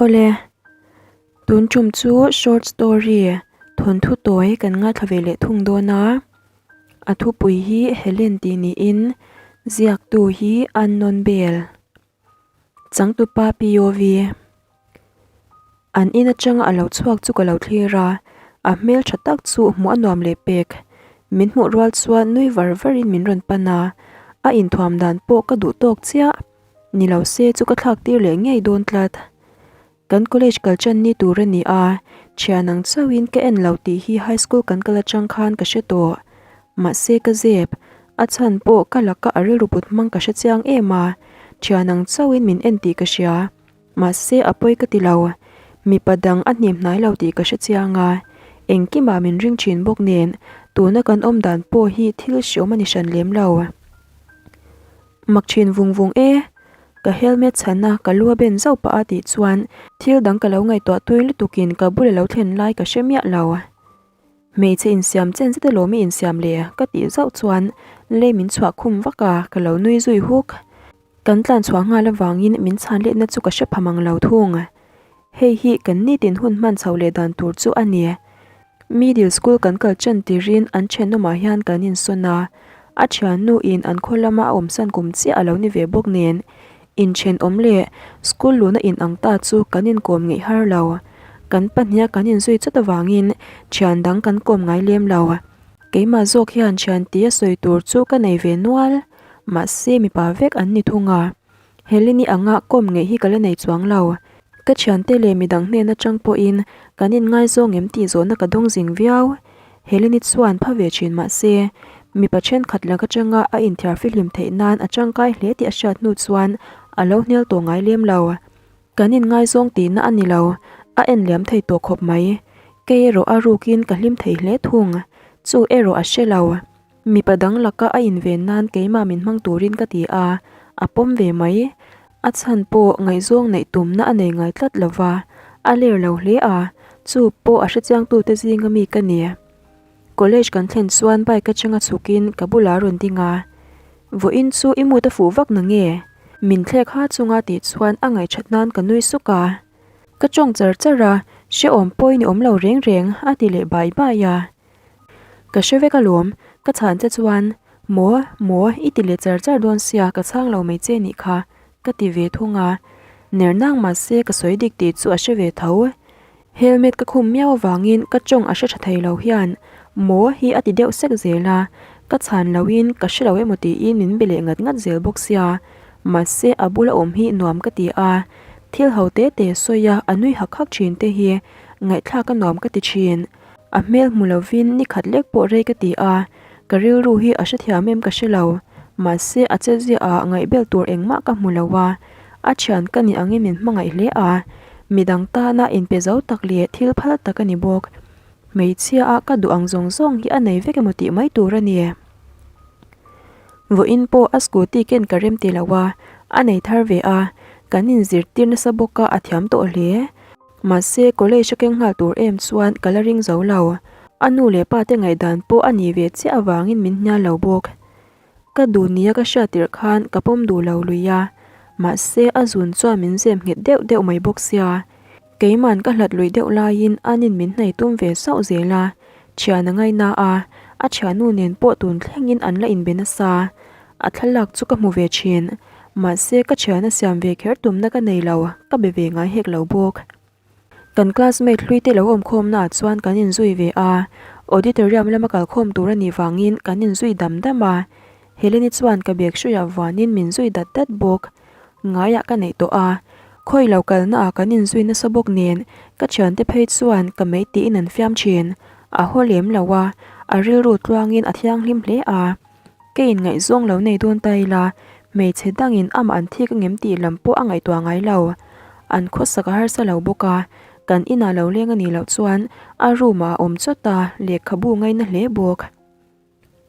Awle, tun tum chu short story thawnthu tawi kan ngaithla ve leh thung dawn a, a thupui hi Helen tih niin ziaktu hi Unknown Bell. Changtupa POV. An in atanga a lo chhuak chu ka lo thlir a, a hmel tha tak chu hmuh a nuam leh pek. Min hmuh rual chuan nui var varin min rawn pan a, a inthuam dan pawh ka duh tawk chiah. Ni lo se chu ka thlak tir leh ngei dawn tlat. Kan college kal chan ni tur a ni a, thian ang chauhin ka en lo tih hi high school kan kal atang khan ka hre tawh. Mahse ka zep, a chhan pawh ka laka a rilru put hmang ka hre chiang em a, thian ang chauhin min en tih ka hria. Mahse a pawi ka ti lo, mipa dang a hnim hnai lo tih ka hre chiang a, engkimah min ring thin bawk nen tuna kan awm dan pawh hi thil hriawm a ni hran lem lo. Mak thin vung vung e, ka helmet chhana ka lu a ben zauh pah a tih chuan thil dang ka lo ngaihtuah tui lutukin ka bula lo thlen lai ka hre miah lo. Hmeichhe insiam chen zet alawm i insiam le ka tih zauh chuan lei min chhuah khum vak a, ka lo nui zui huk. Kan tlan chhuah nghal avangin min chhan letna chu ka hre pha mang lo thung. Hei hi kan nitin hun hman chho leh dan tur chu a ni. Middle school kan kal tan tirin an thenawmah hian kan insawn a, a thiannu in an khaw lama a awmsan kum chiah a lo ni ve bawk nen, inthenawm leh school luna in ang ta chu kan inkawm ngeih har lo. Kan pahniha kan inzui chawt avangin thian dang kan kawm ngai lem lo. Keimah zawk hian thian tia sawi tur chu ka nei ve nual. Mahse mipa vek an ni thung a, Helene-i anga kawm ngeih hi ka la nei chuang lo. Ka thiante leh midang hnen atang pawhin kan inngaizawng em tih zawhna ka dawng zing viau. Helene-i chuan pha ve thin mahse, mipa thenkhat lak atanga a inthiar fihlim theih nan a tangkai hle tih a hriat hnu chuan a lo hnial tawh ngai lem lo. Kan inngaizawng tihna a ni lo, a en liam thei tawh khawp mai. Kei erawh a rukin ka hlim thei hle thung, chu erawh a hre lo. Mipa dang laka a inven nan keimah min hmang turin ka ti a, a pawm ve mai. A chhan pawh ngaihzawng neih tumna a nei ngai tlat lo va, a ler lo hle a, chu pawh a hrechiangtute zinga mi ka ni. College kan thlen chuan bike atanga chhukin ka bulah a rawn ding a, Vawiin chu i mood a fuh vak na nge? Min thlek ha chunga tih chuan a ngaihṭhat nan ka nui suk a. Ka ṭawng char char a, hrehawm pawhin i awm lo reng reng a ti leh bai bai a. Ka hre vek alawm, ka chhan che chuan, Maw, maw, i ti leh char char dawn sia ka chhang lo mai che nih kha, ka ti ve thung a. Ner nang mahse ka sawi dik tih chu a hre ve tho. Helmet ka khum miau avangin ka tawng a hre tha thei lo hian maw hi a ti deuh sek zel a, ka chhan loin ka hre lo emaw tiin min be leh ngat ngat zel bawk sia. Mahse a bula awm hi nuam ka ti a, thil ho te te sawi a a nui hak hak thin te hi ngaihthlak a nuam ka ti thin. A hmel hmu lovin ni khat lek pawh rei ka ti a, ka rilru hi a hrethiam em ka hre lo. Mahse a che ziah ah ngaihbel tur engmah ka hmu lo a, a thian ka nih angin min hmangaih hle a, midang tana inpe zo tak leh thil phal tak a ni bawk. Hmeichhia a ka duh ang zawng zawng hi a nei vek emaw tih mai tur a ni. Vawiin pawh a scooty ken ka rem ti lo a, a nei thar ve a, kan inzirtir nasa bawk a a thiam tawh hle. Mahse, college a keng nghal tur em chuan ka la ring zo lo. A nu leh pa te ngaihdan pawh a ni ve chiah avangin min hnial lo bawk. Ka duh nia ka hriat tirh khan ka pawm duh lo lui a, mahse a zun chuan min zem nghet deuh deuh mai bawk sia. Keiman ka hlat luih deuh laiin anin min hnei tum ve sauh zel a, thian a ngaina a, a thiannu nen pawh tun thlengin an la inbe nasa. A thlalak chu ka hmu ve thin. Mahse ka thiana siam ve kher tumna ka nei lo, ka be ve ngai hek lo bawk. Kan classmate hlui te lo awmkhawmna ah chuan kan inzui ve a, auditorium lama kalkhawm tur a nih vangin kan inzui dam dam a. Heleni chuan ka bag hruiah vuanin min zui dat dat bawk. Ngaiah ka neih tawh a, khawi lo kalna ah kan inzui nasa bawk nen ka thiante phei chuan ka mei tiin an fiam thin. A haw lem lo a, a rilru tluangin a thianghlim hle a. Ka inngaihzawng lo nei dawn ta ila, hmeichhe dangin amah an thik angem tih lam pawh a ngaihtuah ngai lo. An khawsak a harsa lo bawk a, kan inah lo leng a nih loh chuan a room ah a awm chawt a, lehkhabu ngaina hle bawk.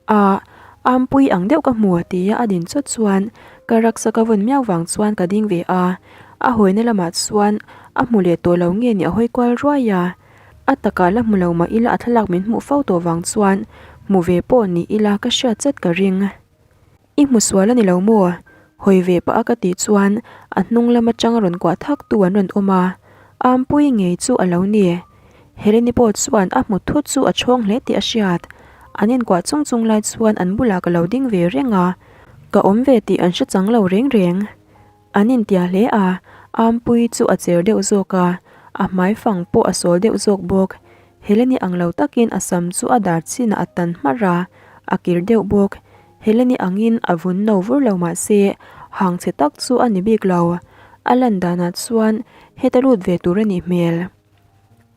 A, ampui ang deuh ka hmu tia a din chawt chuan ka raksa ka vawn miau vang chuan ka ding ve a, a hawina lamah chuan a hmu leh tawh lo nge ni a hawi kual ruai a. A takah la hmu lo mah ila a thlalak min hmuh fo tawh vang chuan hmu ve pawh ni ila ka hriat chat ka ring. I hmu sual a ni lo maw? Hawi ve pah a ka tih chuan a hnung lam atang a rawn kuah thak tu an rawn awm a. Ampui ngei chu a lo ni. Heleni pawh chuan a hmu thut chu a chhawng hle tih a hriat. An inkuah chung chung lai chuan an bulah ka lo ding ve reng a, ka awm ve tih an hre chang lo reng reng. An intia hle a, Ampui chu a cher deuh zawk a, a hmai fang pawh a sawl deuh zawk bawk. Heleni ang lo takin a sam chu a dar chinah a tan hmarh a, a kir deuh bawk. Heleni angin a vun no vur lo mah se, hang chhe tak chu a ni bik lo. A lan danah chuan heta lut ve tur a nih hmel.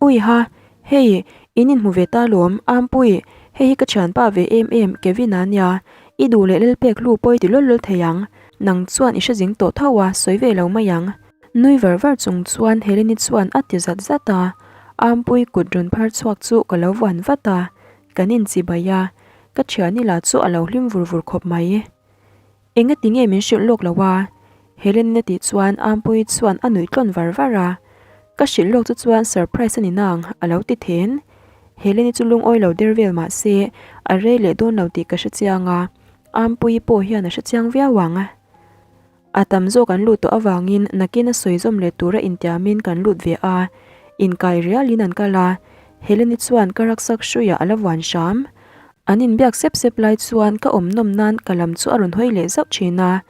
Ui ha, hei, in inhmu ve ta lawm, Ampui, hei hi ka thianpa ve em em, Kevin-a nia, i duh leh Lalpek hlu pawh i ti lawlh lawlh thei ang, nang chuan i hre zing tawh tho a, sawi ve lo mai ang. Nui var var chung chuan Heleni chuan a ti zat zat a, Ampui kut rawn phar chhuak chu ka lo vuan vat a, kan inchibai a, ka thiani lah chu a lo hlim vur vur khawp mai. Engati nge min hrilh lawk lo a? Helen-in a tih chuan Ampuii chuan a nuih tlawn var var a. Ka hrilh lawk chu chuan surprise a ni nang, a lo ti then. Helen-i chu lungawi lo der vel mah se, a rei leh dawn lo tih ka hre chiang a, Ampuii pawh hian a hre chiang viau ang. A tam zawk an lut tawh avangin nakin a sawi zawm leh tura intiamin kan lut ve a, inkai rialin an kal a, Helen-i chuan ka rucksack hruiah a la vuan hram. An inbiak sep sep lai chuan ka awm nawm nan ka lam chu a rawn hawi leh zauh thin a,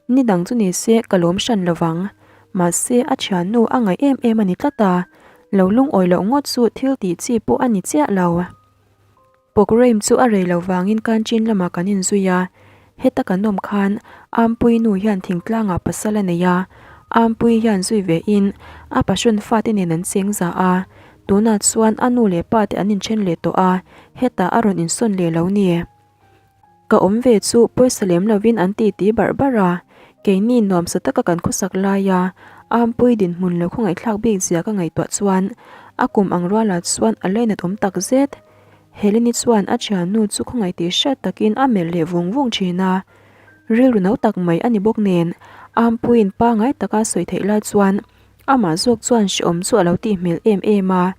ni dang chu ni se ka lawm hran lo vang. Mahse a thiannu a ngaih em em a ni tlat a, lo lungawi loh ngawt chu thil tih chi pawh a ni chiah lo. Programme chu a rei lo vangin Kanchin lamah kan inzui a, heta kan awm khan Ampui nu hian thingtlangah pasal a nei a, Ampui hian zui ve in a passion fate nen an cheng za a, Tunah chuan a nu leh pa te an inthen leh tawh a, hetah a rawn insawn leh lo ni. Ka awm ve chu pawisa lem lovin an ti ti barh barh a, keini nuamsa taka kan khawsak laia Ampui dinhmun lo khawngaihthlak bik zia ka ngaihtuah chuan a kum ang rualah chuan a lainat awm tak zet. Heleni chuan a thiannu chu khawngaih tih hriat takin a melh leh vung vung thin a, rilru no tak mai a ni bawk nen Ampuiin pangai taka sawi theih lai chuan Amah zawk chuan hrehawm chu a lo tih hmel em em a,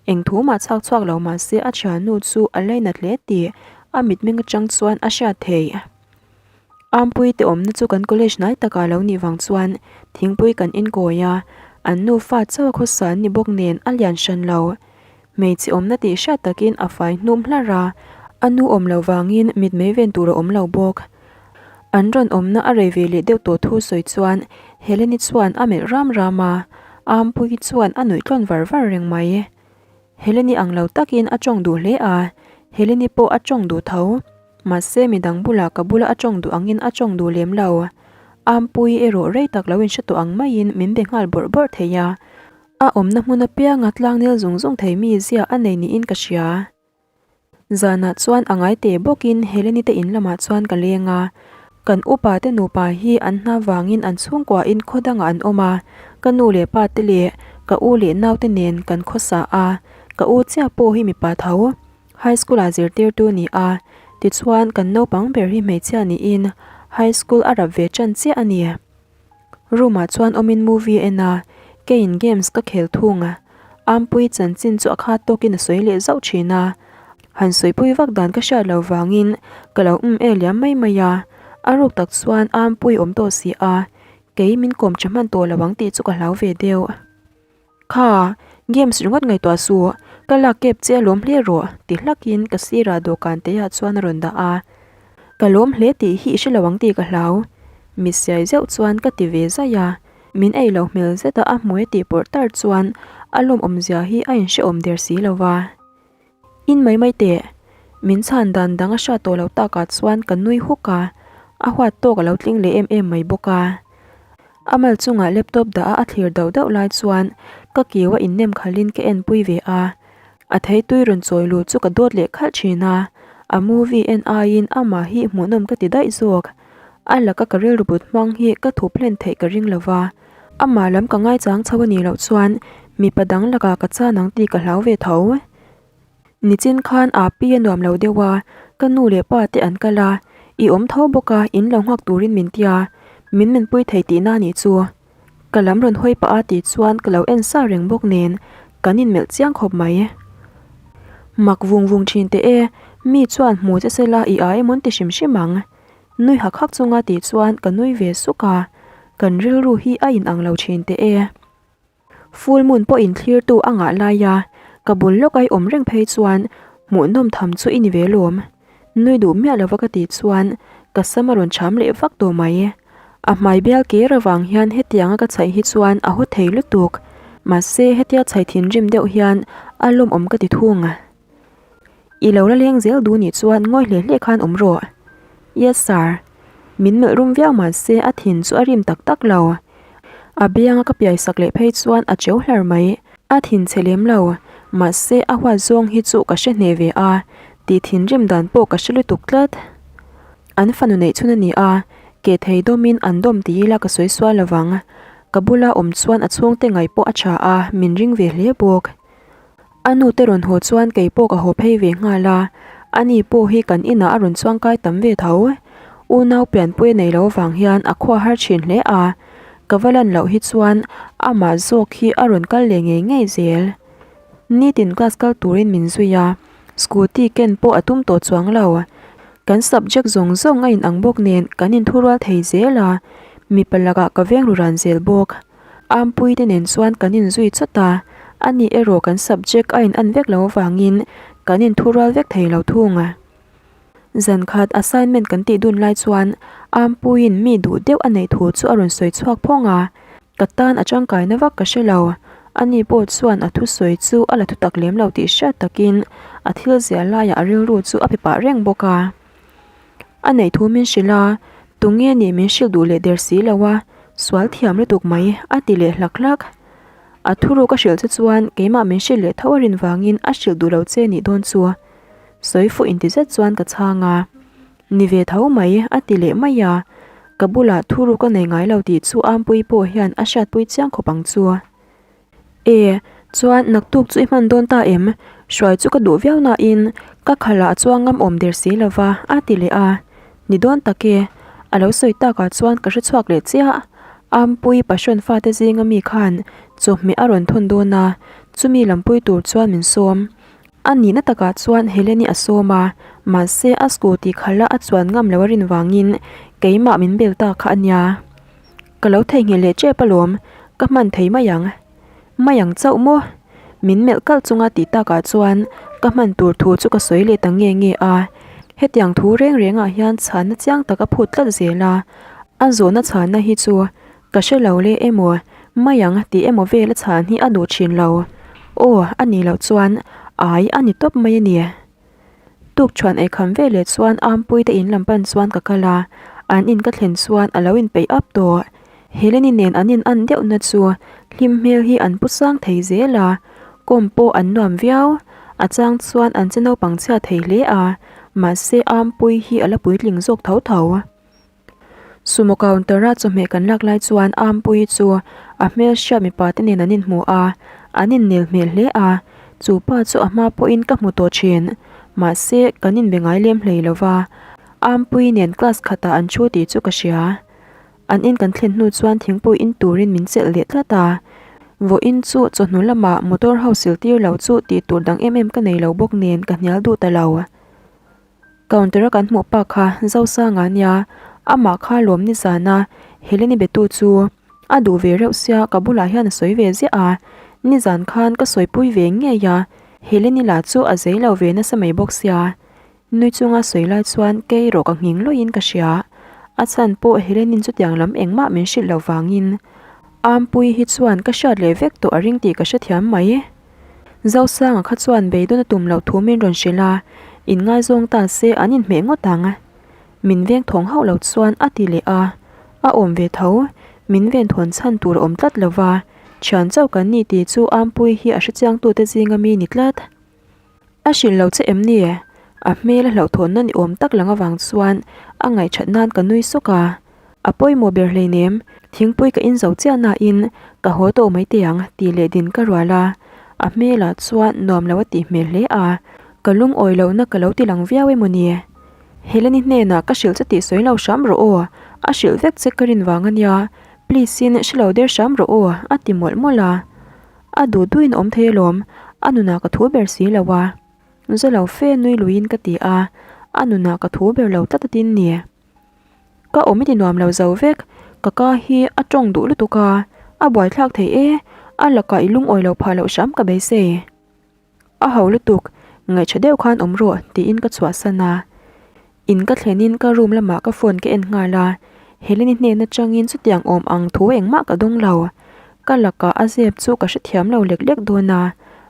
eng thu mah chhak chhuak lo mah se a thiannu chu a lainat hle tih a mitmeng atang chuan a hriat theih. Ampui te awmna chu kan college hnai takah lo nih vang chuan thingpui kan inkawi a, an nufa chauh a khawsa an ni bawk nen a lian hran lo. Hmeichhe awmna tih hriat takin a fai hnum hlar a, a nu awm loh vangin mitmei ven tur a awm lo bawk. An rawn awmna a rei ve leh deuh tawh thu sawi chuan Heleni chuan a melh ram ram a, Ampuii chuan a nuih tlawn var var reng mai. Heleni ang lo takin a tawng duh hle a, Heleni pawh a tawng duh tho. Mahse midang bulah ka bula a tawng duh angin a tawng duh lem lo. Ampuii erawh rei tak lo inhre tawh ang maiin min be nghal bawrh bawrh thei a. A awmna hmun apianga tlangnel zung zung thei mi zia a nei niin ka hria. Zanah chuan a ngai teh bawkin Heleni te in lamah chuan ka leng a. Kan upa te nupa hi an hna vangin an chhungkuain khaw dangah an awm a, ka nu leh pa te leh ka u leh naute nen kan khawsa a, ka u chiah pawh hi mipa tho, high school ah zirtirtu ni a, tichuan kan naupang ber hi hmeichhia niin high school a rap ve ṭan chiah a ni. Room ah chuan awmin movie a en a, keiin games ka khel thung a, Ampui chanchin chu a khat tawkin a sawi leh zauh thin a, han sawipui vak dan ka hriat loh vangin ka lo um e liam mai mai a, a ruk tak chuan Ampui awm tawh si a, kei min kawm tha hman tawh lo ang tih chu ka hlau ve deuh. Kha, games ringawt ngaihtuah suh, ka lak kep che a lawm hle rawh, ti hlakin ka sirah dawhkan teiah chuan a rawn dah a. Ka lawm hle tih hi i hre lo ang tih ka hlau. Mi siai zeuh chuan ka ti ve zaih a, min ei lo hmel zeta a hmui tih pawrh tar chuan a lawmawmzia hi a inhrehawm der si lo va. In mai mai teh. Min chhan dan dang a hriat tawh loh takah chuan ka nui huk a, a huat tawk a lo tling leh em em mai bawk a. A mal chungah laptop dah a a thlir dauh dauh lai chuan ka kiu a innem khalhin ka enpui ve a, a theitui rawn chawi lut chu ka dawt leh khalh thin a, a movie en aiin amah hi hmuhnawm ka ti daih zawk. A laka ka rilru but hmang hi ka thup hlen theih ka ring lo va, amah lam ka ngaichang chho a nih loh chuan mipa dang lakah ka chan ang tih ka hlau ve tho. Nichin khan a pi a nuam lo deuh a, ka nu leh pa te an kal a, i awm tho bawk a, in lo nghak turin min ti a, min menpui thei tihna a nih chu. Ka lam rawn hawi pah a tih chuan ka lo en sa reng bawk nen kan inmelh chiang khawp mai. Mak vung vung thin teh e, mi chuan hmu che sela i ai emawn ti hrim hrim ang. Nui hak hak chunga tih chuan ka nui ve suk a, kan rilru hi a inang lo thin teh e. Full moon pawhin thlirtu a ngah lai a, ka bul lawk ai awm reng phei chuan hmuhnawm tham chu i ni ve lawm. Nui duh miah lova ka tih chuan ka sam a rawn cham leh vak tawh mai. A hmai bial kir avang hian hetianga ka chhaih hi chuan a haw thei lutuk. Mahse hetia chhaih thinrim deuh hian a lawmawm ka ti thung. I lo la leng zel duh nih chuan ngawi hle hle khan awm rawh. Yes sir. Min melh rum viau mahse a thin chu a rim tak tak lo. A bianga ka piai sak leh phei chuan a cheu hlar mai. A thin chhe lem lo. Mahse a huat zawng hi chu ka hre hneh ve a, tih thinrim dan pawh ka hre lutuk tlat. An fanu neih chhun a ni a, ke thei dawmin an dawm ti ila ka sawi sual lovang. Ka bula awm chuan a chhungte ngaih pawh a tha a, min ring ve hle bawk. A nu te rawn haw chuan kei pawh ka haw phei ve nghal a, ani pawh hi kan inah a rawn chuangkai tam ve tho. Unau pianpui a nei lo avang hian a khua har thin hle a, ka va lan loh hi chuan amah zawk hi a rawn kal leh ngei ngei zel. Nitin class kal turin min zui a, scooty ken pawh a tum tawh chuang lo. Kan subject zawng zawng a inang bawk nen kan inthurual thei zel a, mipa lakah ka veng ru ran zel bawk. Ampui te nen chuan kan inzui chawt a, ani erawh kan subject a in an vek lo avangin kan inthurual vek thei lo thung. Zan khat assignment kan tih dun lai chuan Ampuiin mi duh deuh a neih thu chu a rawn sawi chhuak phawng a, ka tan a tangkaina vak ka hre lo. Ani pawh chuan a thusawi chu a la thutak lem lo tih hriat takin a thil ziah laiah a rilru chu a pe pah reng bawk a. A neih thu min hrilh a, tunge nih min hrilh duh leh der si lo a, sual thiam lutuk mai a ti leh hlak hlak. A thuruk a hrilh che chuan keimah min hrilh leh tho a rin vangin a hrilh duh lo che nih dawn chu. Sawi fuh inti zet chuan ka chhang a, Ni ve tho mai a ti leh mai a, ka bulah thuruk a nei ngai lo tih chu Ampui pawh hian a hriatpui chiang khawp ang chu. E, chuan naktuk chu i hman dawn ta em? Hruai chu ka duh viau nain ka khalah a chuang ngam awm der si lo va, a ti leh a. Ni dawn tak e, a lo sawi takah chuan ka hre chhuak leh chiah. Ampui Passion fate zinga mi khan chawhmeh a rawn thawn dawn a, chumi lampui tur chuan min sawm. A nihna takah chuan Helen-i a sawm a, mahse a scooty khalah a chuan ngam lo a rin vangin keimah min bel ta kha a nia. Ka lo theihnghilh leh tep alawm, ka hman thei mai ang. Mai ang chauh maw? Min melh kalh chunga tih takah chuan ka hman tur thu chu ka sawi leh ta nge nge a. Hetiang thu reng rengah hian chhanna chiang tak a phut tlat zel a, a zawhna chhanna hi chu ka hre lo le emaw, mai ang tih emaw vel a chhan hi a duh thin lo. Aw, a nih loh chuan ai a ni tawp mai a ni. Tukṭhuan eikham ve leh chuan Ampui te in lam pan chuan ka kal a, an in ka thlen chuan a lo inpeih up tawh. Heleni nen an in an deuhna chu hlim hmel hi an pu sang thei zel a, kawm pawh an nuam viau. A chang chuan an che naupang chhia thei hle a, mahse Ampui hi a la puitling zawk tho tho. Sumo counter-a chawhmeh kan lak lai chuan Ampuii chu a hmelhriat mipa te nen an inhmu a, an innel hmel hle a, chu pa chu a hma pawhin ka hmu tawh thin. Mahse, kan inbe ngai lem hlei lo va, Ampuii nen class khatah an thu tih chu ka hria. An in kan thlen hnu chuan thingpui in turin min chelh leh tlat a, vawiin chu chawhnu lamah motor ho sil tir lo chu tih tur dang em em ka nei lo bawk nen ka hnial duh ta lo. Counter a kan hmuh pa kha Zosanga nia, amah kha lawm ni zan a, Heleni betu chu a duh ve reuh sia ka bulah hian a sawi ve ziah a, nizan khan ka sawipui ve ngei a, Heleni lah chu a zei lo ve nasa mai bawk sia. Nui chunga sawi lai chuan kei erawh ka nghing lawih in ka hria, a chhan pawh Helenin chutiang lam engmah min hrilh lo vangin Ampui hi chuan ka hriat leh vek tawh a ring tih ka hrethiam mai. Zosanga kha chuan beidawn a tum loh thu min rawn hrilh a, inngaizawng ta se an inhmeh ngawt ang. Min veng thawng hauh lo chuan a ti leh a, a awm ve tho, min ven thawn chhan tur a awm tlat lo va, thian chauh kan ni tih chu Ampui hi a hrechiangtute zinga mi ni tlat. A hrilh lo che em ni? A hmel a hlauhthawnna ni awm tak lang avang chuan a ngaihṭhat nan ka nui sawk a. A pawimawh ber hleinem, thingpui ka inzo chiah nain ka haw tawh mai teh ang tih leh din ka rual a. A hmelah chuan nuam lo a tih hmel hle a, ka lungawi lohna ka lo ti lang viau emaw ni? Heleni hnenah ka hrilh che tih sawi lo hram rawh aw, a hrilh vek che ka rin vang a nia, please in hre lo der hram rawh aw a ti mawlh mawlh a. A duh duhin a awm thei alawm, a nunah ka thu ber si lo a. Za lo fe nui luiin ka ti a, a nunah ka thu ber lo tlat a tin ni. Ka awm i ti nuam lo zo vek, ka ka hi a tawng duh lutuk a, a buaithlak thei e. A lakah i lungawi lo phah loh hram ka beisei. A ho lutuk, ngaihṭha deuh khan awm rawh tiin ka chhuahsan a. In ka thlenin ka room lamah ka phone ka en nghal a, Heleni hnen atangin chutiang awm ang thu engmah ka dawng lo. Ka lakah a zep chu ka hrethiam lo lek lek dawn a,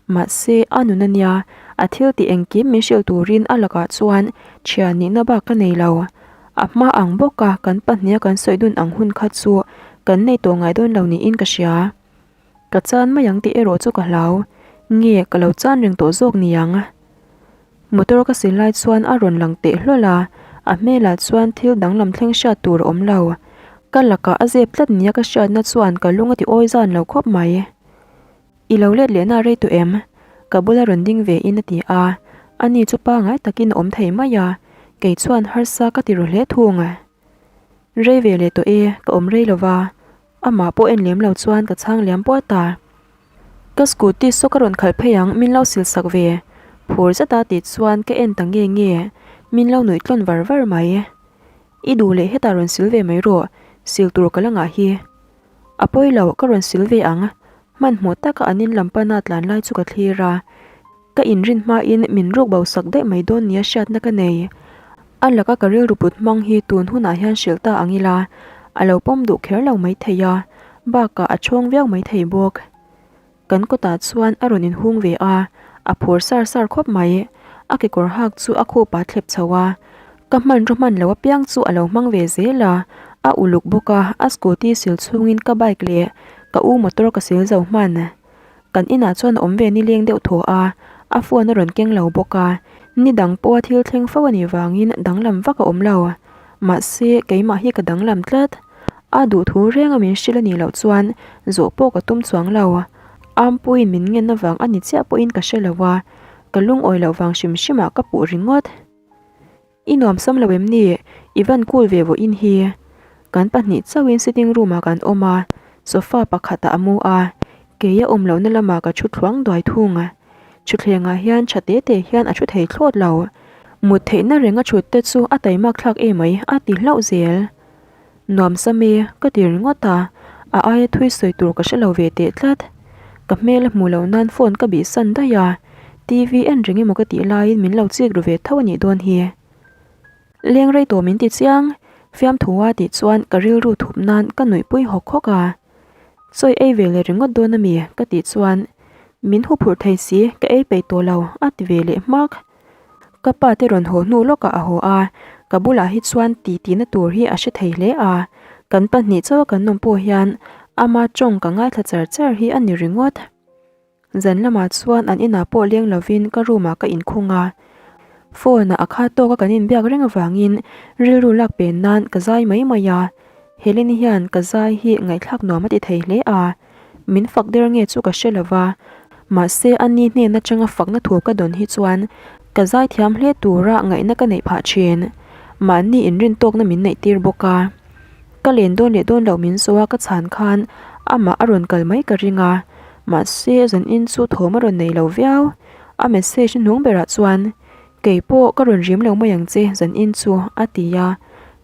mahse a nun a nia, a thil tih engkim min hrilh turin a lakah chuan thian nihna bak ka nei lo. A hma ang bawka kan pahniha kan sawi dun ang hun kha chu kan nei tawh ngai dawn lo niin ka hria. Ka chan mai ang tih erawh chu ka hlau. Nge ka lo chan reng tawh zawk niang? Motor ka sil lai chuan a rawn lang teh hlawl a, a hmelah chuan thil danglam thleng hriat tur a awm lo. Ka lakah a zep tlat nia ka hriatna chuan ka lung a ti awi zan lo khawp mai. I lo let lehna a rei tawh em? Ka bula rawn ding ve in a ti a, ani chu pangai takin a awm thei mai a, kei chuan harsa ka ti ru hle thung. Rei ve leh tawh e, ka awm rei lova, Amah pawh en lem lo chuan ka chhang liam puat a. Ka scooty saw ka rawn khalh phei ang min lo sil sak ve. Phur zet a tih chuan ka en ta nge nge, min lo nuih tlawn var var mai. I duh leh hetah rawn sil ve mai rawh, sil tur ka la ngah hi. A pawi lo, ka rawn sil ve ang. Hmanhmawh taka an in lam pana tlan lai chu ka thlir a. Ka inrin hmain min ruk bo sak daih mai dawn nia hriatna ka nei. A laka ka rilru put hmang hi tun hunah hian hrilh ta ang ila, a lo pawm duh kher lo mai thei a, bakah a chhawng viau mai thei bawk. Kan kawtah chuan a rawn inhung ve a, a phur sar sar khawp mai. A kekawr hak chu a khupa thlep chho a, ka hmanraw hman lo apiang chu a lo hmang ve zel a, a uluk bawk a, a scooty sil chhungin ka bike leh ka u motor ka sil zo hman. Kan inah chuan a awm ve nileng deuh thaw a, a phone a rawn keng lo bawk a, ni dang pawha thil thleng fo a nih vangin danglam vak a awm lo. Mahse, keimah hi ka danglam tlat. A duhthu renga min hrilh a nih loh chuan zawh pawh ka tum chuang lo. Ampuiin min ngen avang a ni chiah pawhin ka hre lo a, ka lungawi loh vang hrim hrimah ka puh ringawt. I nuam sam lo em ni? I van cool ve vawiin hi. Kan pahnih chauhin sitting room ah kan awm a, sofa pakhatah a mu a, kei a awm lohna lamah ka thu thluang duai thung. Thutthlengah hian tha te te hian a thu thei thlawt lo. Mut theihna reng a thut te chu a taimak thlak emai a ti hlauh zel. Nuam sam e, ka ti ringawt a, a aia thui sawi tur ka hre lo ve teh tlat. Ka hmel a hmuh loh nan phone ka bih san daih a, TV en reng emaw ka tih laiin min lo chik ru ve tho a nih dawn hi. Leng rei tawh min ti chiang, fiamthu a tih chuan ka rilru thup nan ka nuihpui hawk hawk a. Chawi ei ve leh ringawt dawn a mi? ka tih chuan, Min huphurh thei si, ka ei peih tawh lo, a ti ve leh hmak. Ka pa te rawn haw hnu lawkah a haw a, ka bulah hi chuan ti tihna tur hi a hre thei hle a, kan pahnih chauha kan awm pawh hian ama tawng ka ngaithla char char hi a ni ringawt. Zan lamah chuan an inah pawh leng lovin ka room ah ka inkhung a, phone ah a kha tawka kan inbiak reng avangin rilru lak pen nan ka zai mai mai a, Helene hian ka zai hi ngaihthlak nuam a ti thei hle a. Min fak der nge chu ka hre lo va, mahse a ni hnen atanga fakna thu ka dawn hi chuan ka zaithiam hle tura ngaihna ka neih phah thin. Mahni inrin tawkna min neih tir bawk a. Ka len dawn leh dawn loh min zawh a ka chhan khan amah a rawn kal mai ka ring a, mahse zanin chu thawm a rawn nei lo viau. A message hnung berah chuan Kei pawh ka rawn rim lo mai ang che zanin chu, a ti a.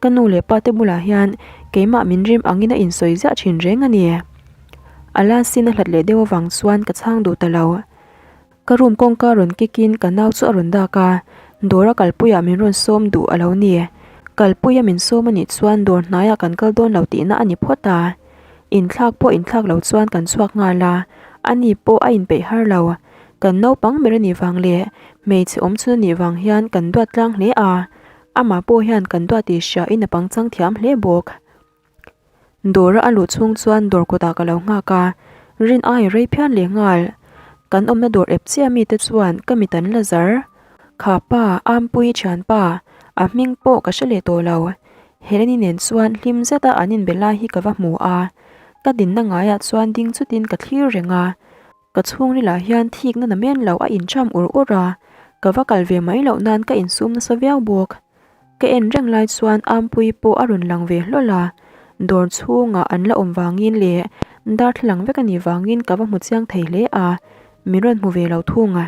Ka nu leh pa te bulah hian keimah min rim angin a insawi ziah thin reng a ni. A last in a hlat leh deuh avang chuan ka chhang duh ta lo. Ka room kawngka rawn kick in ka nau chu a rawn dak a, dawr a kalpuiah min rawn sawm duh a lo ni. Kalpuia min sawm a nih chuan dawr hnaiah kan kal dawn lo tihna a ni phawt a. Inthlak pawh inthlak lo chuan kan chhuak nghal a, ani pawh a inpeih har lo. Kan naupang ber a nih vang leh hmeichhe awm chhun a nih vang hian kan duat tlang hle a, amah pawh hian kan duat tih hriain a pangchang thiam hle bawk. Dawra a luh chhung chuan dawr kawtah ka lo nghak a, rin ai rei phian leh nghal. Kan awmna dawr ep chiah mite chuan ka mit an la zar. Kha pa, Ampuii thianpa, a hming pawh ka hre leh tawh lo. Heleni nen chuan hlim zeta an inbe lai hi ka va hmu a, ka dinna ngaiah chuan ding chutin ka thlir reng a. Ka chhungrilah hian thikna na men lo a incham ur ur a, ka va kal ve mai loh nan ka insum nasa viau bawk. Ka en reng lai chuan Ampuii pawh a rawn lang ve hlawl a, dawr chhungah an la awm vangin leh darthlalang vek a nih vangin ka va hmu chiang thei hle a, min rawn hmu ve lo thung a.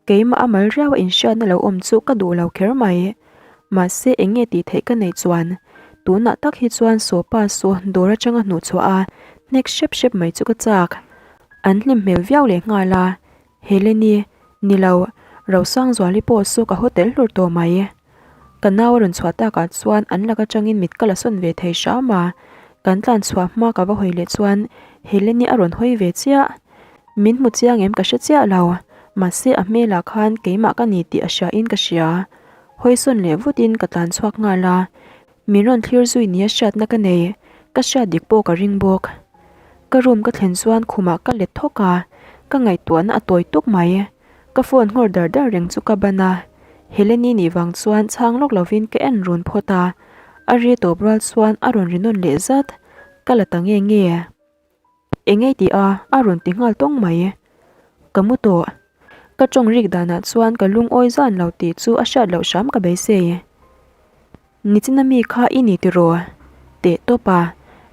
Keimah a mal riau a inhriatna lo awm chu ka duh lo kher mai. Mahse eng nge tih theih ka neih chuan tunah tak hi chuan Sopa saw dawr atanga hnuhchhuah a hnek hrep hrep mai chu ka chak. An hlim hmel viau leh nghal a, Heleni, ni lo, Rosangzuali pawh chu ka haw tel hlur tawh mai. Ka nau a rawn chhuah takah chuan an lak atangin mit ka la sawn ve thei hram a, kan tlan chhuah hma ka va hawi leh chuan Heleni a rawn hawi ve chiah. Min hmu chiang em ka hre chiah lo, mahse a hmelah khan keimah ka ni tih a hria in ka hria. Hawi sawn leh vutin ka tlan chhuak nghal a, Min rawn thlir zui nia hriatna ka nei, ka hriat dik pawh ka ring bawk. Ka room ka thlen chuan khumah ka let thawk a, ka ngaihtuahna a tawi tuk mai. Ka phone nghawr dar dar reng chu ka ban a, Heleni nih vang chuan chhang lawk lovin ka en run phawt a, a ri tawp rual chuan a rawn ri nawn leh zat, ka la ta nge nge. Engei tih a, a rawn ti nghal tawng mai. Ka mu tawh. Ka tawng rik danah chuan ka lungawi zan lo tih chu a hriat loh hram ka beisei. Nichina mi kha i ni tiraw? Teh tawp a,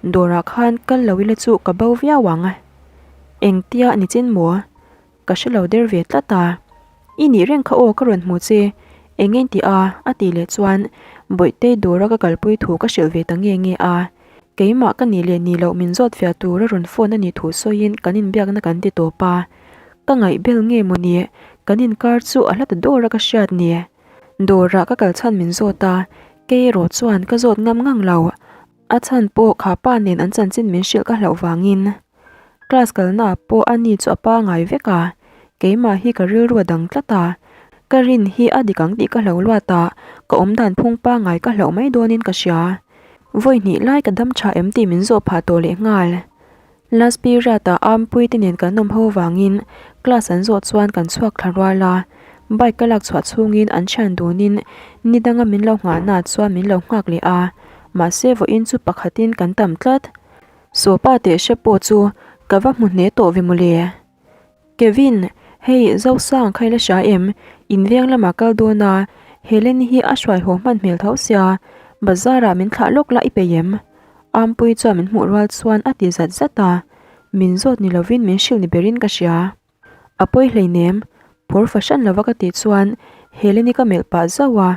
dawrah khan kal lo ila chu ka bo viau ang. Engtia nichin maw? Ka hre lo der ve tlat a. I nih reng kha aw ka rawn hmu che, eng nge tih a? a tih leh chuan Bawihtei dawra ka kalpui thu ka hrilh ve ta nge nge a. Keimah ka nih leh nih loh min zawt fiah tura rawn phone a nih thu sawiin kan inbiakna kan ti tawp a. Ka ngaih bel nge maw ni, kan inkar chu a hla ta dawra ka hriat ni. Dawrah ka kal chhan min zawt a, kei erawh chuan ka zawt ngam ngang lo. A chhan pawh kha pa nen an chanchin min hrilh ka hlauh vangin. Class kalnaah pawh a ni chu a pangai vek a, keimah hi ka rilru a dang tlat a, ka rin hi a dik ang tih ka hlauh luat a, ka awmdan phung pangai ka hlauh mai dawnin ka hria. Vawi hnih lai ka dam tha em tih min zawh phah tawh leh nghal. Last period ah Ampuii te nen kan awm ho vangin class an zawh chuan kan chhuak thla rual a, bike ka lak chhuah chhungin an thian dunin ni danga min lo nghahna chuan min lo nghak leh a, mahse vawiin chu pakhatin kan tam tlat. Sawpa teh hre pawh chu ka va hmu hne tawh ve mawle. Kevin, hei Zosang kha i la hria em? In veng lamah kal dawn a, Helen hi a hruai haw hman hmel tho sia, bazar ah min thlah lawk la i peih em? Ampuii chuan min hmuh rual chuan a ti zat zat a, min zawt ni lovin min hrilh ni berin ka hria. A pawi hleinem, phur fahran lova ka tih chuan Heleni ka melh pah zauh a,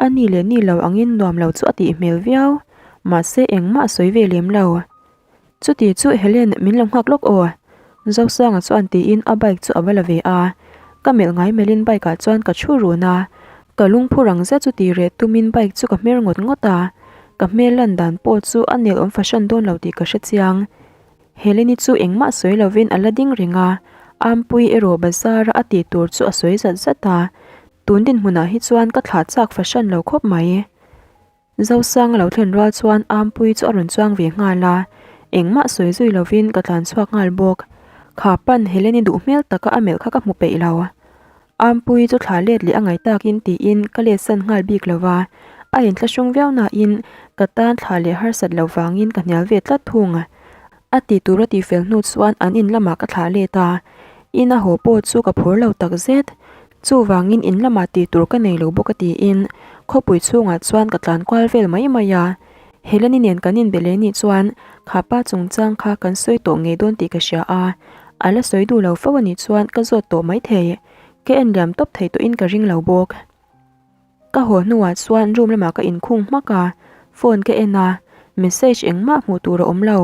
a ni leh ni lo angin nuam lo chu a tih hmel viau, mahse engmah a sawi ve lem lo. Chuti chu Helen min lo nghak lawk aw, Zosanga chuan tiin a bike chu a va la ve a, ka melh ngai melhin bike ah chuan ka thu run a, ka lungphu rang zet chu tih reh tumin bike chu ka hmer ngawt ngawt a, ka hmel lan dan pawh chu a nel awm fahran dawn lo tih ka hre chiang. Heleni chu engmah sawi lovin a la ding reng a, Ampuii erawh bazar-a a tih tur chu a sawi zat zat a, tun dinhmunah hi chuan ka thlah chak fahran lo khawp mai. Zosang a lo thlen rual chuan Ampuii chu a rawn chuang ve nghal a, engmah sawi zui lovin ka tlan chhuak nghal bawk. Kha pan Heleni duh hmel taka a melh kha ka hmu peih lo. Ampuii chu thla let leh a ngaih takin tiin ka let san nghal bik lo va, a inthlahrung viau nain ka tan thla leh harsat lo vangin ka hnial ve tlat thung. A ti tur a tih fel hnu chuan an in lamah ka thlah let a, in a haw pawh chu ka phur lo tak zet. Chuvangin in lamah tih tur ka nei lo bawk a tiin khawpui chhungah chuan ka tlan kual vel mai mai a. Heleni nen kan inbe leh nih chuan kha pa chungchang kha kan sawi tawh ngei dawn tih ka hria a, a la sawi duh lo fo a nih chuan ka zawt tawh maithei. Ka en liam tawp thei tawhin ka ring lo bawk. Ka haw hnuah chuan room lamah ka inkhung hmak a, phone ka en a, message engmah hmuh tur a awm lo.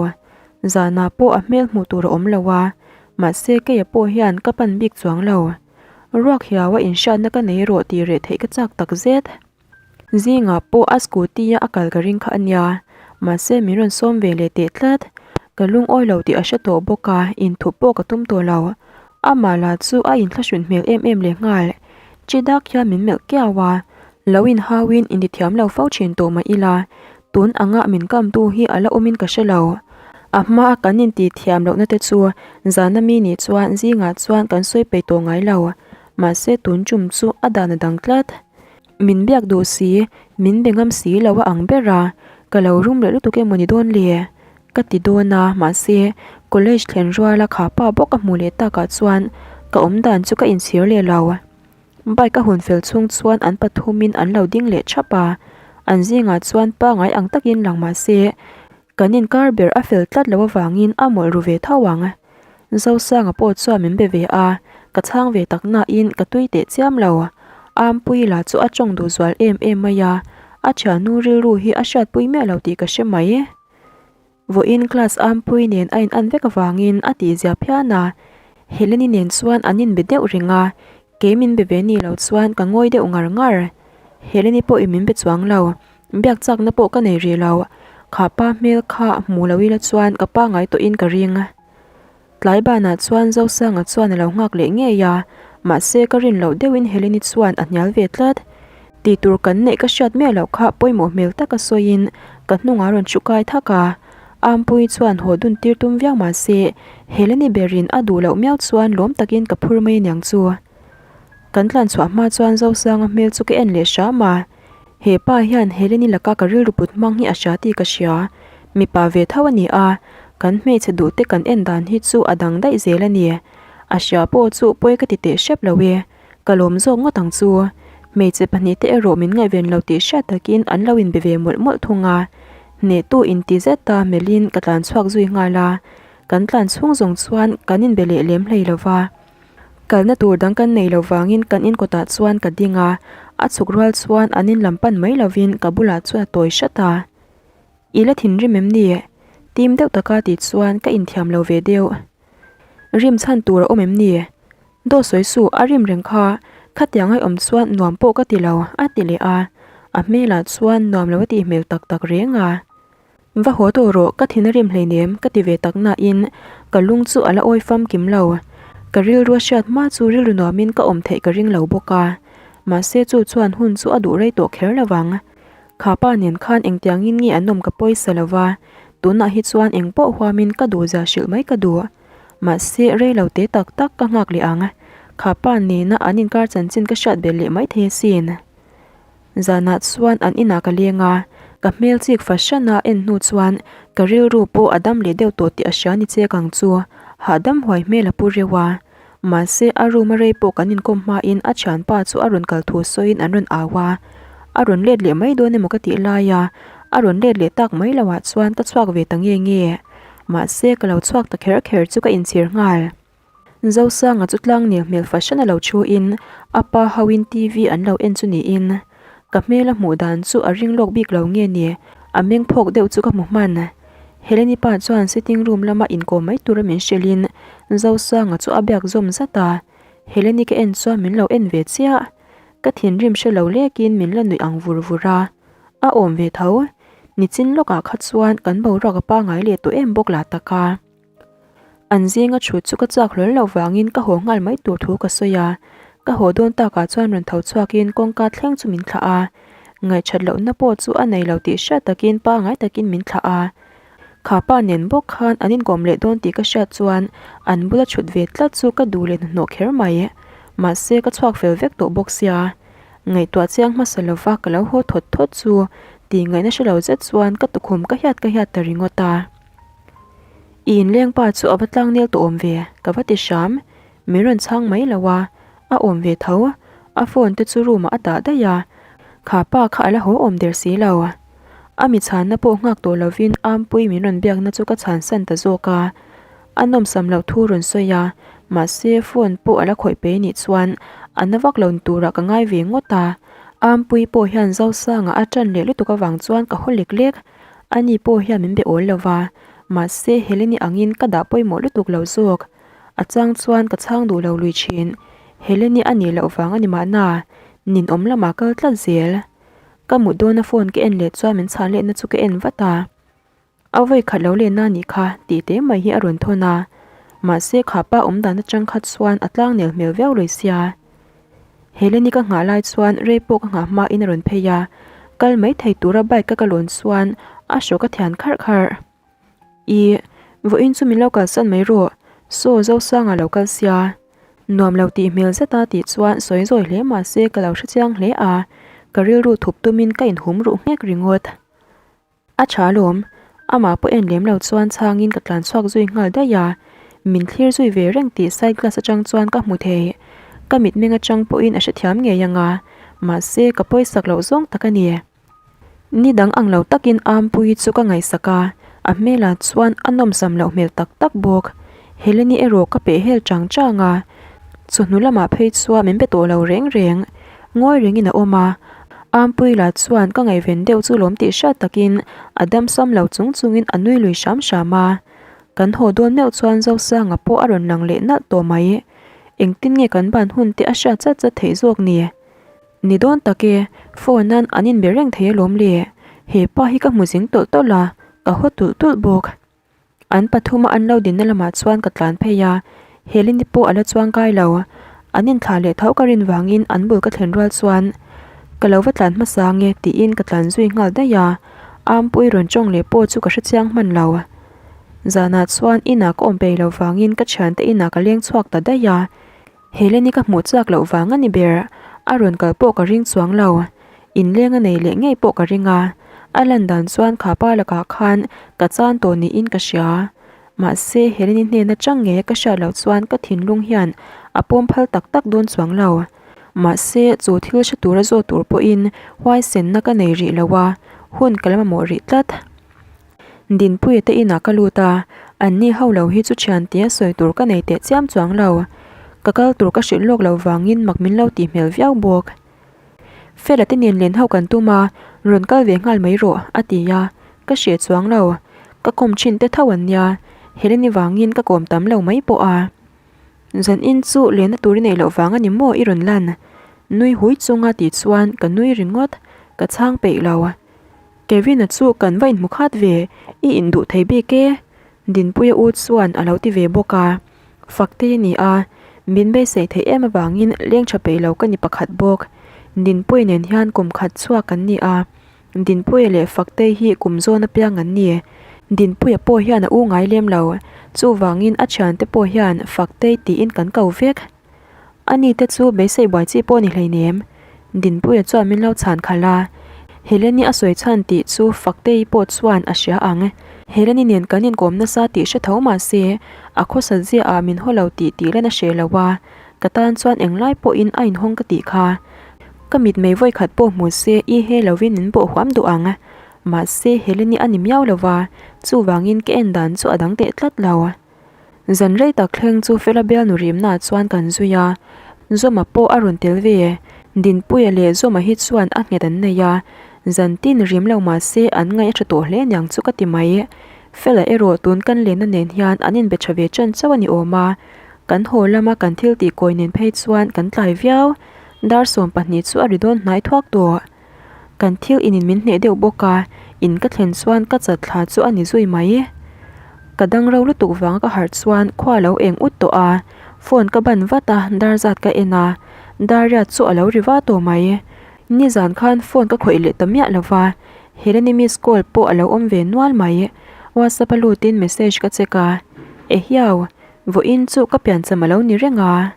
Zanah pawh a hmel hmuh tur a awm lo a, mahse keia pawh hian ka pan bik chuang lo. Ruak hiau a inhriatna ka nei rawh tih reh theih ka chak takzet. Zingah pawh a scooty a a kal ka ring kha a nia, mahse min rawn sawm ve leh teh tlat. Ka lungawi lo tih a hre tawh bawk a, inthup pawh ka tum tawh lo. Amah lah chu a inthlahrun hmel em em leh nghal. Chi dak hian min melh kiau a, lo inhauin intithiam lo fo thin tawh mah ila, tun anga min kamtu hi a la awmin ka hre lo. A hmaa kan intihthiam lohna te chu zana mi nih chuan zingah chuan kan sawi peih tawh ngai lo, mahse tun tum chu a dan a dang tlat. Min biak duh si, min be ngam si lo a ang ber a, ka lo rum leh lutuk emaw ni dawn le? Ka ti dawn a, mahse college thlen ruala kha pa bawk a hmuh leh takah chuan ka awm dan chu ka inchhir leh lo. Bike a hun fel chhung chuan an pathumin an lo ding leh thap a, an zingah chuan pangai ang takin lang mahse Kan inkar ber a fel tlat loh avangin a mawlh ru ve tho ang. Zosanga pawh chuan min be ve a, ka chhang ve tak nain ka tui teh chiam lo. Ampuii lah chu a tawng duh zual em em mai a, a thiannu rilru hi a hriatpui miah lo tih ka hre mai. Vawiin class Ampuii nen a in an vek avangin a tihzia phian a. Heleni nen chuan an inbe deuh reng a, kei min be ve ni lo chuan ka ngawi deuh ngar ngar. Heleni pawhin min be chuang lo, biak chakna pawh ka nei rih lo. Kha pa hmel kha hmu lo ila chuan ka pangai tawhin ka ring. Tlai banah chuan Zosanga chuan a lo nghak leh ngei a, mahse ka rin loh deuhin Heleni chuan a hnial ve tlat. Tih tur kan neih ka hriat miah loh kha pawimawh hmel taka sawiin ka hnungah rawn thu kai thak a. Ampuii chuan haw dun tir tum viau mahse Heleni berin a duh loh miau chuan lawm takin ka phur mai aniang chu. Kan tlan chhuah hma chuan Zosanga hmel chu ka en leh hram a. He pa hian Heleni laka ka rilru put hmang hi a hria tih ka hria. Mipa ve tho a ni a, kan hmeichhe duh te kan en dan hi chu a dang daih zel a ni. A hria pawh chu pawi ka ti teh hrep lo e, ka lawm zawk ngawt ang chu. Hmeichhe pahnihte erawh min ngaihven lo tih hriat takin an lo inbe ve mawlh mawlh thung a. Hnehtu inti zeta melhin ka tlan chhuak zui nghal a, kan tlan chhung zawng chuan kan inbe leh lem hlei lo va. Kalna tur dang kan nei lo vangin kan in kawtah chuan ka ding a, a chhuk rual chuan an in lam pan mai lovin ka bulah chuan a tawi hrat a. I la thinrim em ni? Tim deuh taka tih chuan ka inthiam lo ve deuh. Rim chhan tur a awm em ni? Daw sawi suh, a rim reng kha, khatiang ai awm chuan nuam pawh ka ti lo, a ti leh a, a hmelah chuan nuam lo a tih hmel tak tak reng a. Va haw tawh rawh, ka thin a rim hleinem ka ti ve tak nain ka lung chu a la awi famkim lo. Ka rilru a hriat hma chu rilru nuamin ka awm theih ka ring lo bawk a. Mahse chu chuan hun chu a duh rei tawh kher lo vang. Kha pa nen khan engtiangin nge an awm ka pawisa lo va, tunah hi chuan eng pawh huamin ka duhzia hrilh mai ka duh. Mahse rei lo te tak tak ka nghak leh ang. Kha pa nena an inkar chanchin ka hriat belh leh maithei asin. Zanah chuan an inah ka leng a, ka hmel chik fahran a en hnu chuan ka rilru pawh a dam leh deuh tawh tih a hria ni chek ang chu, hahdam huai hmel a pu reuh a. Mahse a room a rei pawh kan inkawm hmain a thianpa chu a rawn kal thu sawiin an rawn au a, a rawn let leh mai dawn emaw ka tih lai a, a rawn let leh tak mai loah chuan ka chhuak ve ta nge nge. Mahse ka lo chhuak ta kher kher chu ka inchhir nghal. Zosanga chu tlangnel hmel fahran a lo thu in a pa ho in TV an lo en chu niin ka hmel a hmuh dan chu a ring lawk bik lo nge ni a meng phawk deuh chu ka hmu hman. Heleni pa chuan sitting room lama inkawm mai tura min hrilh in Zosanga chu a biak zawm zat a, Heleni ka en chuan min lo en ve chiah. Ka thinrim hre lo lekin min la nuih ang vur vur a, a awm ve tho. Nichin lawkah kha chuan kan boruak a pangai leh tawh em bawk lah tak a. An zinga thut chu ka chak hlawl loh vangin ka haw nghal mai tur thu ka sawi a, ka haw dawn takah chuan rawn tho chhuakin kawngka thleng chu min thlah a, ngaihṭhat lohna pawh chu a nei lo tih hriat takin pangai takin min thlah a. Kha pa nen bawk khan an inkawm leh dawn tih ka hriat chuan an bula thut ve tlat chu ka duh leh hnahnawh kher mai. Mahse ka chhuak fel vek tawh bawk sia, ngaihtuah chiang hmasa lova ka lo haw thawt thawt chu tih ngaihna hre lo zet chuan ka tukhum ka hiat ka hiat ta ringawt a. I inleng pa chu a va tlang nel tawh awm ve, ka va ti hram. Min rawn chhang mai lo a, a awm ve tho. A phone te chu room ah a dah daih a, kha pa kha a la haw awm der si lo. A mi chhanna pawh nghak tawh lovin Ampui min rawn biakna chu ka chhansan ta zawk a. A nawmsam loh thu rawn sawi a, mahse phone pawh a la khawih pe nih chuan a na vak lo ni turah ka ngai ve ngawt a. Ampui pawh hian Zosanga a ṭan leh lutuk avang chuan ka haw lek lek. Ani pawh hian min be awl lo va, mahse Heleni angin ka dah pawimawh lutuk lo zawk. A chang chuan ka chhang duh lo lui thin. Heleni a nih loh vang a ni mahna, ninawm lamah kal tlat zel. Ka mut dawna phone ka en leh chuan min chhan lehna chu ka en vat a. A vawi khat lo lenna a nih kha tih te mai hi a rawn thawn a. Mahse kha pa awm dan atang kha chuan a tlangnel hmel viau lui sia. Heleni ka nghah lai chuan rei pawh ka nghah hma in a rawn phei a, kal mai thei tura bike a ka lawn chuan a hrawk a thian kharh kharh. Ih, vawiin chu min lo kalsan mai rawh, saw Zosanga lo kal sia. Nuam lo tih hmel zeta tih chuan sawi zawi hle mahse ka lo hrechiang hle a, ka rilru thup tumin ka inhum ruh nghek ringawt. A tha alawm, amah pawh en lem lo chuan chhangin ka tlan chhuak zui nghal daih a, min thlir zui ve reng tih side glass atang chuan ka hmu thei. Ka mitmeng atang pawhin a hrethiam ngei ang a, mahse ka pawisak loh zawng tak a ni. Ni dang ang lo takin Ampuii chu ka ngaihsak a, a hmelah chuan a nawmsam loh hmel tak tak bawk. Heleni erawh ka peh hel chang chang a, chawhnu lamah phei chuan min be tawh lo reng reng. Ngawi rengin a awm a, Ampuii lah chuan ka ngaihven deuh chu lawm tih hriat takin a damsam lo chung chungin a nui lui hram hram a. Kan haw dawn meuh chuan Zosanga pawh a rawn lang leh nalh tawh mai. Engtin nge kan ban hun te a hriat chat chat theih zawk ni? Ni dawn tak e, phone an an inbe reng thei alawm le. He pa hi ka hmu zing tawlh tawlh a, ka haw tulh tulh bawk. An pathuma an lo dinna lamah chuan ka tlan phei a, Helene pawh a la chuang kai lo. An inthlah leh tho ka rin vangin an bul ka thlen rual chuan ka lo va tlan hmasa nge tiin ka tlan zui nghal daih a, Ampui rawn tawng leh pawh chu ka hrechiang hman lo. Zanah chuan inah ka awm peih lo vangin ka thiante inah ka leng chhuak ta daih a, Helene ka hmuh chak loh vang a ni ber, a rawn kal pawh ka ring chuang lo. Inleng a nei leh ngei pawh ka ring a, a lan dan chuan kha pa lakah khan ka chan tawh niin ka hria. Mahse, Helene hnen atang ngeia ka hriat loh chuan ka thinlung hian a pawm phal tak tak dawn chuang lo. Mahse, chu thil hre tura zawt tur pawhin huaisenna ka nei rih lo a, hun ka la mamawh rih tlat. Dinpuia te inah ka lut a, anni ho lo hi chu thian tia sawi tur ka nei teh chiam chuang lo. Ka kal tur ka hrilh lawk lo vangin mak min lo tih hmel viau bawk. Fela te nen len ho kan tum a, rawn kal ve nghal mai rawh, a ti a, ka hreh chuang lo. Ka kawm thin te tho an nia, Heleni vangin ka kawm tam lo mai pawh a. Zan in chu lenna tur i neih loh vang a ni maw i rawn lan? Nui hui chunga tih chuan ka nui ringawt, ka chhang peih lo. Kevin-a chu kan va inhmu khat ve, i induh thei bik e, Dinpuia u chuan a lo ti ve bawk a. Fakte a ni a, min beisei theih em avangin leng tha peih lo ka ni pakhat bawk. Dinpuia nen hian kum khat chhuak kan ni a, Dinpuia leh Faktei hi kum zawn apiang an ni. Dinpuia pawh hian a u ngai lem lo, chuvangin a thiante pawh hian Faktei tiin kan ko vek. Ani te chu beisei buai chi pawh ni hleinem. Dinpuia chuan min lo chhan khalh a, Heleni a sawi chhan tih chu Faktei pawh chuan a hria ang. Heleni nen kan inkawm nasa tih hre tho mah se, a khawsa ziaah min haw lo tih tih lan a hreh lo a, ka tan chuan englai pawhin a inhawng ka tih kha. Ka mitmei vawikhat pawh hmu se i he lovin min bawh huam duh ang. Mahse, Heleni a ni miau lo va, chuvangin ka en dan chu a dang teh tlat lo. Zan rei tak thleng chu Fela bialnu rimnaah chuan kan zui a, Zawma pawh a rawn tel ve. Dinpuia leh Zawma hi chuan a nghet an nei a, zan tin rim lo mah se an ngaih a tha tawh hle aniang chu ka ti mai. Fela erawh tun kan lenna nen hian an inbe tha ve ṭan chauh a ni awm a, kan haw lama kan thil tih kawi nen phei chuan kan tlai viau. Dar 12 chu a ri dawn hnai thuak tawh. Kan thil in in min hneh deuh bawk a, in ka thlen chuan ka chat thla chu a ni zui mai. Ka dang ro lutuk vanga ka harh chuan khua a lo eng ut tawh a, phone ka ban vat a, dar zat ka en a, dar riat chu a lo ri va tawh mai. Nizan khan phone ka khawih leh ta miah lo va, Heleni miss call pawh a lo awm ve nual mai. WhatsApp a lutin message ka check a, Ehiau, vawiin chu ka piancham a lo ni reng a.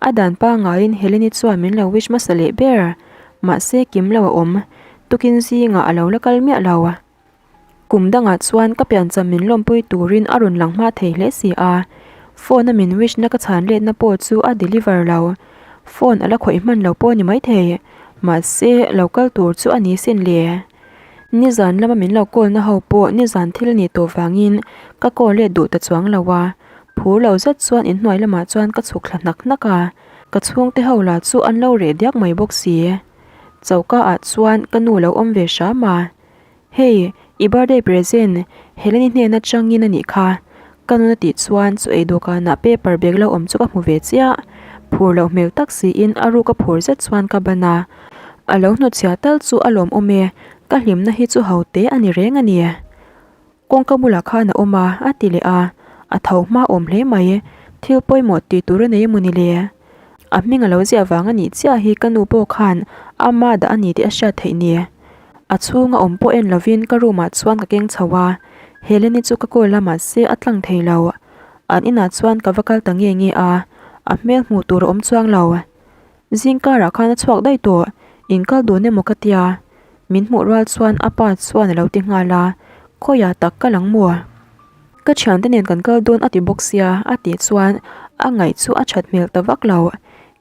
A dan pangaiin Heleni chuan min lo wish hmasa leh ber, mahse kim lo a awm, tukin zingah a lo la kal miah lo. Kum dangah chuan ka piancham min lawmpui turin a rawn lang hma thei hle si a, phone a min wish na ka chhan letna pawh chu a deliver lo. Phone a la khawih hman lo pawh a ni maithei, mahse lo kal tur chu a ni sin le. Nizan lama min lo call na ho pawh nizan thil a nih tawh vangin ka call let duh ta chuang lo a, Phur lo zet chuan inhnuai lamah chuan ka chhuk thla hnak hnak a, ka chhungte ho lah chu an lo reh diak mai bawk si. Choka ah chuan ka nu lo awm ve hram a, Hei, i birthday present Heleni hnen atangin a nih kha. Ka nun a tih chuan chu ei dawhkanah paper bag lo awm chu ka hmu ve chiah. Phur loh hmel tak siin a ruka phur zet chuan ka ban a, a lo hnutchhiah tal chu a lawmawm e, ka hlimna hi chu ho te a ni reng a ni. Kawngka bulah khan a awm a, a ti leh a, a tho hma awm hle mai, thil pawimawh tih tur a nei emaw ni le? A hming a lo ziah vang a nih chiah hi ka nu pawh khan ama dah a ni tih a hriat theih ni. A chhunga awm pawh en lovin ka room ah chuan ka keng chho a, Heleni chu ka call a mahse a tlang thei lo. An inah chuan ka va kal ta nge nge a, a hmel hmuh tur a awm chuang lo. Zing karah khan a chhuak daih tawh, in kal dun emaw ka tia. Min hmuh rual chuan a pa chuan a lo ti nghal a, Khawiah tak ka lang maw? Ka thiante nen kan kal dawn a ti bawk sia a tih chuan a ngaih chu a that hmel ta vak lo.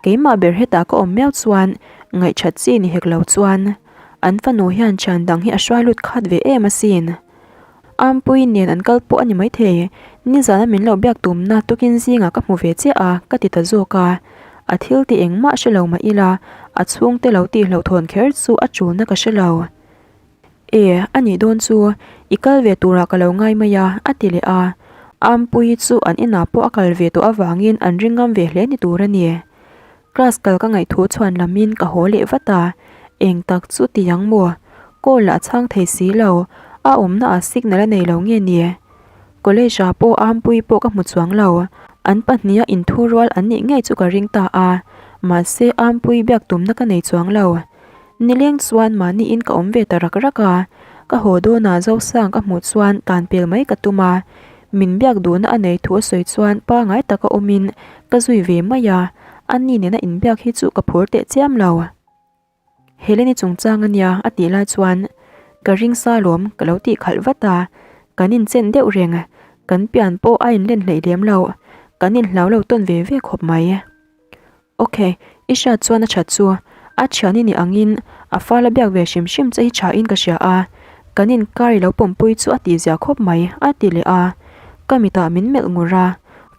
Keimah ber hetah ka awm miau chuan ngaihthat chi ni hek lo chuan an fanu hian thian dang hi a hruai lut khat ve em asin. Ampui nen an kal pawh a ni maithei, nizana min lo biak tumna tukin zingah ka hmu ve chiah a, ka ti ta zawk a. A thil ti engmah hre lo mah ila, a chhungte lo tih hlauhthawn kher chu a tulna ka hre lo. E, a nih dawn chu, i kal ve turah ka lo ngai mai a, a ti leh a. Ampuii chu an inah pawh a kal ve tawh avangin an ring ngam ve hle ni tur a ni. Class kal ka ngaih thu chhuan lamin ka haw leh vat a, eng tak chu ti ang maw? Call lah a chhang thei si lo, a awmna ah signal a nei lo nge ni? College ah pawh Ampuii pawh ka hmu chuang lo, an pahniha inthu rual an nih ngei chu ka ring ta a, mahse Ampuii biak tumna ka nei chuang lo. Nileng chuan mahniin ka awm ve ta rak rak a, ka haw dawnah Zosang ka hmuh chuan tan pel mai ka tum a, min biak duhna a nei thu a sawi chuan pangai taka awmin ka zui ve mai a, ani nena inbiak hi chu ka phur teh chiam lo. Heleni chungchang a nia a tih lai chuan ka ring sa lawm ka lo tih khalh vat a, kan inchen deuh reng, kan pian pawh a inlen hleih lem lo, kan inhlau lo tawn ve ve khawp mai. Ok, i hriat chuan a that chu. A thian i nih angin a fal a biak ve hrim hrim che hi tha in ka hria a, kan inkar i lo pawmpui chu a tihzia khawp mai, a ti leh a. Ka mitah min melh ngur a,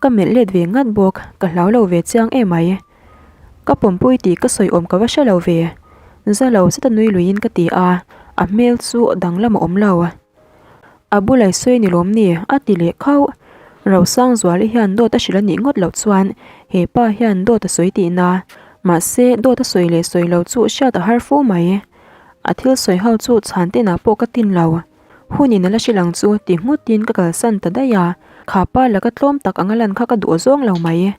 ka melh let ve ngat bawk, ka hlau lo ve chiang em mai. Ka pawmpui tih ka sawi awm ka va hre lo ve. Za lo zeta nui luiin ka ti a, a hmel chu danglam a awm lo. A bulai sawi ni lawm ni? a ti leh khauh. Rosangzuali hian dawt a hrilh a nih ngawt loh chuan he pa hian dawt a sawi tihna. Mahse, dawt a sawi leh sawi lo chu hriat a har fu mai. A thil sawi ho chu chhan tinah pawh ka tin lo. Hunin a la hrilh ang chu ti nghutin ka kalsan ta daih a, kha pa laka tlawm tak anga lan kha ka duh zawng lo mai.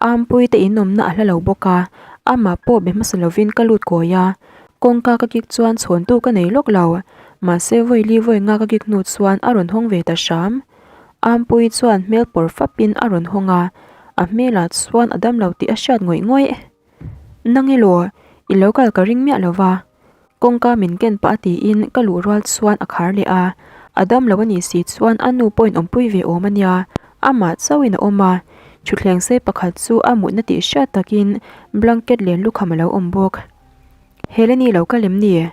Ampui te inawmna a hla lo bawk a, amah pawh be hmasa lovin ka lut kawi a, kawngka ka kik chuan chhawntu ka nei lawk lo, mahse vawi li vawi nga ka kik hnu chuan a rawn hawng ve ta hram. Ampui chuan hmel pawr fapin a rawn hawng a, a hmelah chuan a dam lo tih a hriat ngawih ngawih. Nang elaw, i lo kal ka ring miah lo va. Kawngka min ken pah a tiin ka luh rual chuan a khar leh a, a dam lo a nih si chuan a nu pawhin awmpui ve awm a nia, amah chauhin a awm a, thutthleng sei pakhat chu a mutna tih hriat takin blanket len lukham a lo awm bawk. Heleni lo kal em ni?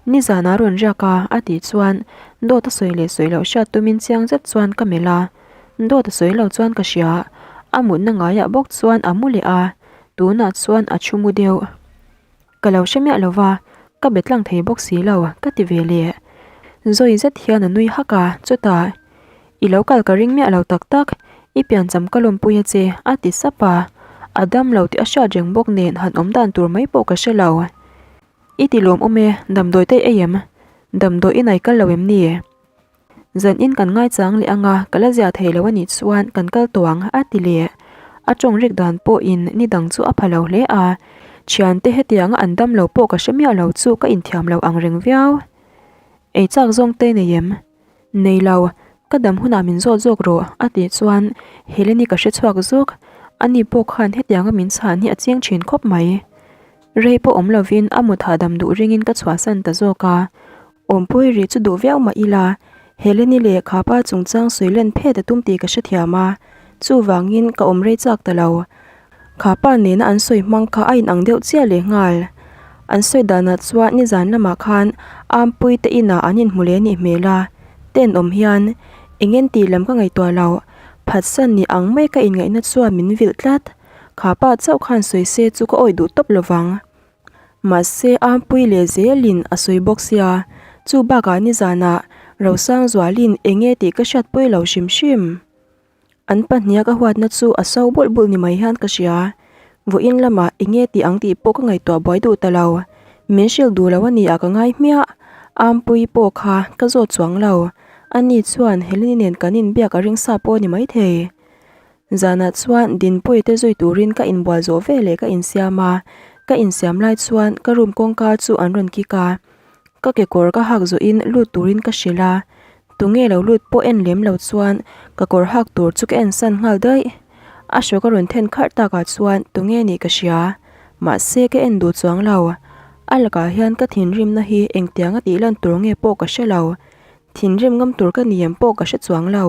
Nizan a rawn riak a, a tih chuan dawt a sawi leh sawi loh hriat tumin chiang zet chuan ka melh a, dawt a sawi lo chuan ka hria, a mutna ngaiah bawk chuan a mu leh a, tunah chuan a thu mu deuh. Ka lo hre miah lo va, ka be tlang thei bawk si lo, ka ti ve leh. Zawi zet hian a nui hak a, chutah, I lo kal ka ring miah lo tak tak, i piancham ka lawmpui a che, a ti sap a, a dam lo tih a hriat reng bawk nen han awm dan tur mai pawh ka hre lo. I ti lawmawm e, damdawi te i ei em? Damdawi i nai kal lo em ni? Zan in kan ngaichang leh anga ka la zia thei lo a nih chuan kan kal tawh ang a ti leh. A tawng rik dan pawhin ni dang chu a pha lo hle a, thiante hetianga an dam lo pawh ka hre miah lo chu ka inthiam lo ang reng viau. Ei chak zawng te nei em? Nei lo, ka dam hunah min zawt zawk rawh a tih chuan Heleni ka hre chhuak zawk, ani pawh khan hetianga min chhan hi a chiang thin khawp mai. Rei pawh awm lovin a mut hahdam duh ringin ka chhuahsan ta zawk a. Awmpui rih chu duh viau mah ila, Heleni leh Khapa chungchang sawi len phet a tum tih ka hrethiam a, chuvangin ka awm rei chak ta lo. Khapa nena an sawi hmang kha a inang deuh chiah leh nghal. An sawi danah chuan nizan lamah khan Ampui te inah an inhmu leh nih hmel a, tenawm hian eng en tih lam ka ngaihtuah lo, phatsan ni ang mai ka inngaihna chuan min vilh tlat. Khapa chauh khan sawi se chu ka awih duh tawp lovang. Mahse Ampui leh zelin a sawi bawk sia, chu bakah nizanah Rosangzualin eng nge tih ka hriatpui lo hrim hrim. An pahniha ka huatna chu a so bulh bulh ni mai hian ka hria. Vawiin lamah eng nge tih ang tih pawh ka ngaihtuah buai duh ta lo. Min hrilh duh lo a ni ah ka ngai hmiah. Ampui pawh kha ka zawt chuang lo. Ani chuan Heleni nen kan inbiak a ring sa pawh a ni maithei. Zanah chuan Dinpuii te zui turin ka inbual zawh ve leh ka insiam a, ka insiam lai chuan ka room kawngka chu an rawn kik a, ka kekawr ka hak zawhin lut turin ka hrilh a, tunge lo lut pawh en lem lo chuan ka kawr hak tur chu ka en san nghal daih. A hrawk a rawn then kharh takah chuan tunge nih ka hria, mahse ka en duh chuang lo. A lakah hian ka thinrimna hi engtianga tih lan tur nge pawh ka hre lo, thinrim ngam tur ka ni em pawh ka hre chuang lo.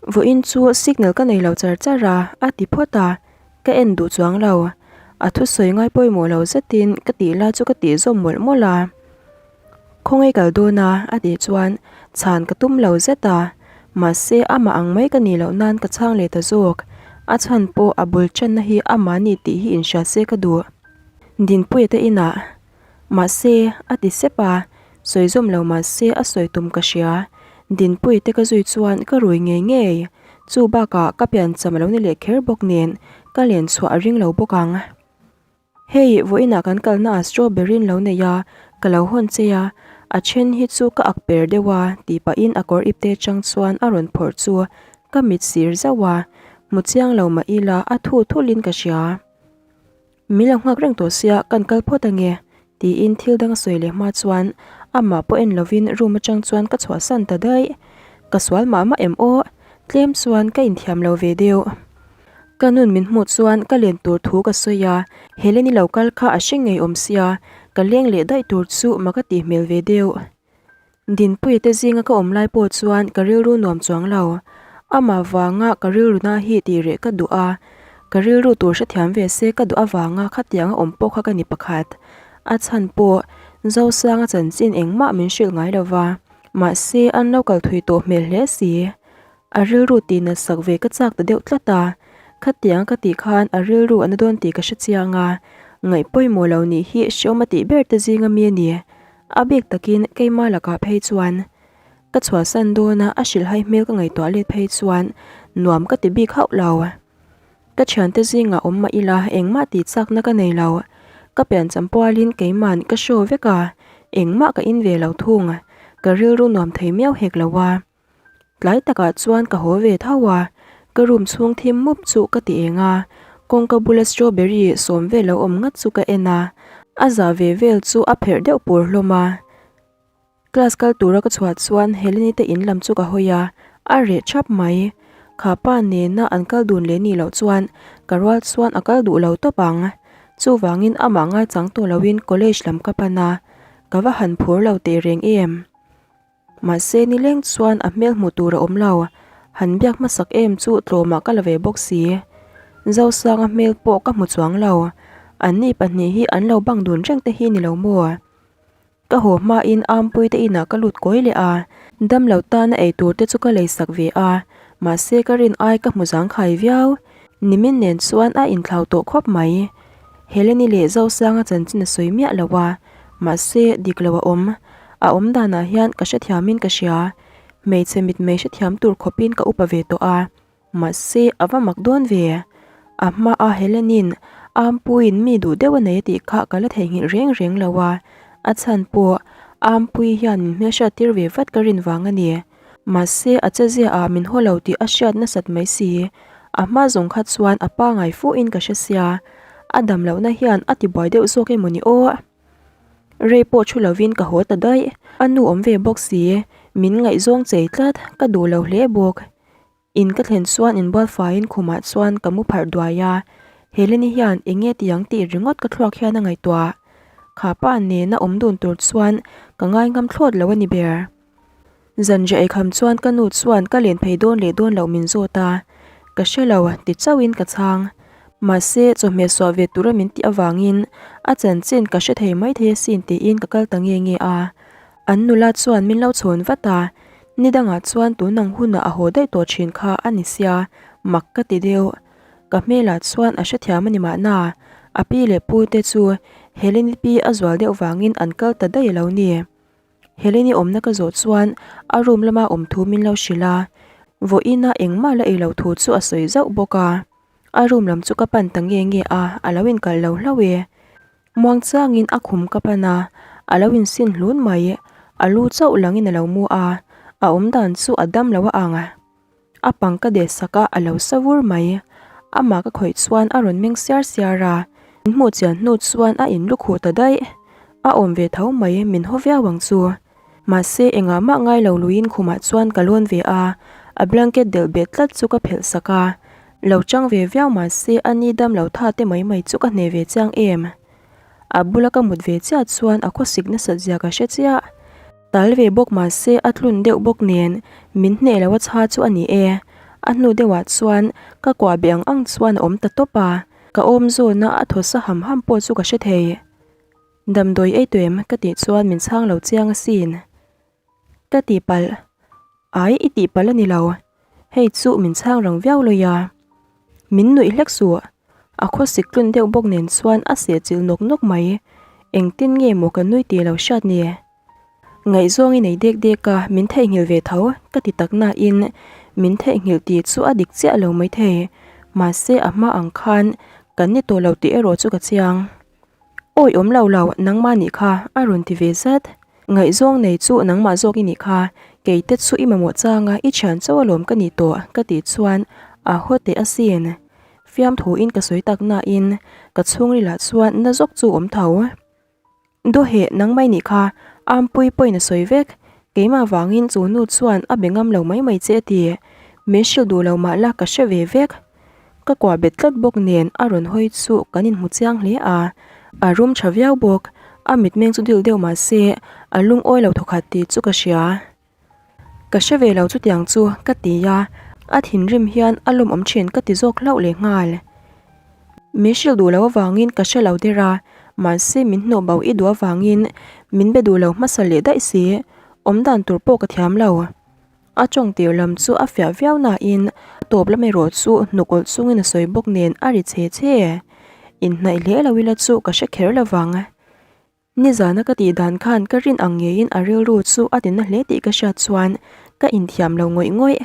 Vawiin chu signal ka nei lo char char a, a ti phawt a, ka en duh chuang lo. A thusawi ngai pawimawh lo zetin ka tih lai chu ka tih zawm mawlh mawlh a. Khawngaih kal dawn a, a tih chuan chhan ka tum lo zet a, mahse amah ang mai ka nih loh nan ka chhang leh ta zawk. A chhan pawh a bul channa hi amah ni tih hi inhria se ka duh. Dinpuia te inah Mahse, a ti sep a, sawi zawm lo mahse a sawi tum ka hria. Dinpuii te ka zui chuan ka rui ngei ngei. Chu bakah ka piancham a lo ni leh kher bawk nen ka len chhuah a ring lo bawk ang. Hei, vawiinah kan kalna ah strawberry in lo nei a, ka lo hawn che a, a then hi chu ka ak per deuh a tih pahin a kawr ipte chang chuan a rawn phawrh chu ka mit sir zauh a, hmu chiang lo mah ila a thu thulin ka hria. Min lo nghak reng tawh sia, kan kal phawt ange tiin thil dang a sawi leh hma chuan amah pawh en lovin room atang chuan ka chhuahsan ta daih. Ka sual mah mah em aw, tlem chuan ka inthiam lo ve deuh. Ka nun min hmuh chuan ka len tur thu ka sawi a, Helen-i lo kal kha a hre ngei awm sia, ka leng leh daih tur chu ma ka tih hmel ve deuh. Dinpuia te zinga ka awm lai pawh chuan ka rilru nuam chuang lo. Amah vanga ka rilru na hi tih reh ka duh a, ka rilru tur hrethiam ve se ka duh avanga khatianga awm pawh kha ka ni pakhat. A chhan pawh Zosanga chanchin engmah min hrilh ngai lo va, mahse an lo kal thui tawh hmel hle si. A rilru tih nat sak ve ka chak ta deuh tlat a, khatiang ka tih khan a rilru a na dawn tih ka hre chiang a, ngaih pawimawh lo nih hi hreawm a tih ber te zinga mi a ni. A bik takin keima lakah phei chuan ka chhuahsan dawn a, a hrilhhai hmel ka ngaihtuah let phei chuan nuam ka ti bik hauh lo. Ka thiante zingah awm mah ila engmah tih chakna ka nei lo. Ka piancham pualin keiman ka show vek a, engmah ka in ve lo thung. Ka rilru nuam thei miau hek lo a. Tlai takah chuan ka haw ve tho a, ka room chhung thim mup chu ka ti eng a, kawngka bula strawberry sawm vel lo awm ngat chu ka en a, a za ve vel chu a pherh deuh pur hlawm a. Class kal tura ka chhuah chuan Heleni te in lam chu ka hawi a, a reh thap mai. Kha pa nena an kal dun leh nih loh chuan ka rual chuan a kal duh lo tawp ang. Chuvangin amah ngaichang tawh loin college lam ka pan a, ka va han phur lo teh reng em. Mahse nileng chuan a hmel hmuh tur a awm lo, han biak hmasak em chu tlawmah ka la ve bawk si. Zosanga hmel pawh ka hmu chuang lo, anni pahnih hi an lo bang dun reng te hi ni lo maw? Ka haw hmain Ampui te inah ka lut kawi leh a, damlo tana ei tur te chu ka lei sak ve a, mahse ka rin ai ka hmu zangkhai viau. Nimin nen chuan a inthlau tawh khawp mai. Heleni leh Zosanga chanchin a sawi miah lo a, mahse dik lo a awm. A awm danah hian ka hrethiamin ka hria. Hmeichhe mitmei hrethiam tur khawpin ka upa ve tawh a, mahse a va mak dawn ve. A hmaa Helenin Ampuiin mi duh deuh a nei a tih kha ka la theihnghilh reng reng lo a, a chhan pawh Ampui hian min hmelhriat tir ve vat ka rin vang a ni. Mahse a chezia ah min haw lo tih a hriat nasat mai si. A hma zawng kha chuan a pangai fuhin ka hre sia, a dam lohna hian a ti buai deuh zawk emaw ni aw. Rei pawh thu lovin ka haw ta daih, a nu awm ve bawk si, min ngaihzawng chei tlat, ka duh lo hle bawk. In ka thlen chuan inbual faiin khumah chuan ka mu pharh duai a, Heleni hian eng nge ti ang tih ringawt ka thluak hian a ngaihtuah. Kha pa nena awm dun tur chuan ka ngai ngam thlawt lo a ni ber. Zanriah eikham chuan ka nu chuan ka len phei dawn leh dawn loh min zawt a, ka hre lo ti chauhin ka chhang. Mahse, chawhmeh suah ve tura min tih avangin a chanchin ka hre thei maithei asin tiin ka kal ta nge nge a. An nula chuan min lo chhawn vat a, ni dangah chuan tun ang hunah a haw daih tawh thin kha a ni sia, mak ka ti deuh. Ka hmelah chuan a hrethiam a ni mahna, a pi leh pu te chu Heleni pi a zual deuh vangin an kal ta daih a lo ni. Heleni awmna ka zawh chuan a room lama awm thu min lo hrilh a, vawiina engmah la ei lo thu chu a sawi zauh bawk a. A room lam chu ka pan ta nge nge a, a lo inkalh lo hlauh e. Muangchangin a khum ka pan a, a lo insin hlun mai. A lu chauh langin a lo mu a, a awm dan chu a dam lo a ang. A pang ka deh sak a, a lo sa vur mai. Amah ka khawih chuan a rawn meng siar siar a, min hmuh chian hnu chuan a in lukhuh ta daih. A awm ve tho mai, min haw viau ang chu. Mahse engah mah ngai lo luiin khumah chuan ka lawn ve a, a blanket delh bet tlat chu ka phelh sak a. Lo chang ve viau mahse a ni dam lo tha te mai mai chu ka hne ve chiang em. A bula ka mut ve chiah chuan a khawsik nasat zia ka hre chiah. Tal ve bawk mahse a tlun deuh bawk nen min hneh lo a chha chu a ni e. A hnu deuhah chuan ka kuah be ang ang chuan a awm ta tawp a, ka awm zawna a thaw sa ham ham pawh chu ka hre thei. Damdawi ei tawh em? ka tih chuan min chhang lo chiang asin. Ka tihpalh. Ai i tihpalh a ni lo. Hei chu min chhang rang viau lawi a. Min nuih hlek suh. A khawsik tlun deuh bawk nen chuan a seh chilh nawk nawk mai. Engtin nge maw ka nui tih lo hriat ni? Ngaihzawng i nei dek dek a, min theihnghilh ve tho ka ti tak nain min theihnghilh tih chu a dik chiah lo maithei. Mahse a hma ang khan kan ni tawh lo tih erawh chu ka chiang. Awi awm lo lo, nangmah nih kha a rawn ti ve zat. Ngaihzawng nei chu nangmah zawk i nih kha, kei te chu i mamawh changa i thian chauh alawm ka nih tawh ka tih chuan a haw teh asin. Fiamthuin ka sawi tak nain ka chhungrilah chuan na zawk chu awm tho. Dawheh nangmah i nih kha, Ampui pawhin a sawi vek. Keimah vangin chu nu chuan a be ngam lo mai mai che a ti. Min hrilh duh lo mah la ka hre ve vek. Ka kuah bet tlat bawk nen a rawn hawi chu kan inhmu chiang hle a. A rum tha viau bawk. A mitmeng chu dil deuh mah se a lungawi lo thawkhat tih chu ka hria. Ka hre ve lo chutiang chu ka ti a, a thinrim hian a lawmawm thin ka ti zawk hlauh leh nghal. Min hrilh duh lo avangin ka hre lo der a, mahse min hnawh bo i duh avangin min be duh lo hmasa leh daih si, awm dan tur pawh ka thiam lo. A tawng tir lam chu a fiah viau nain a tawp lam erawh chu hnuk awlh chungin a sawi bawk nen a ri chhe chhe. Inhnaih hle lo ila chu ka hre kher lovang. Nizana ka tih dan khan ka rin ang ngeiin a rilru chu a tina hle tih ka hriat chuan ka inthiam lo ngawih ngawih.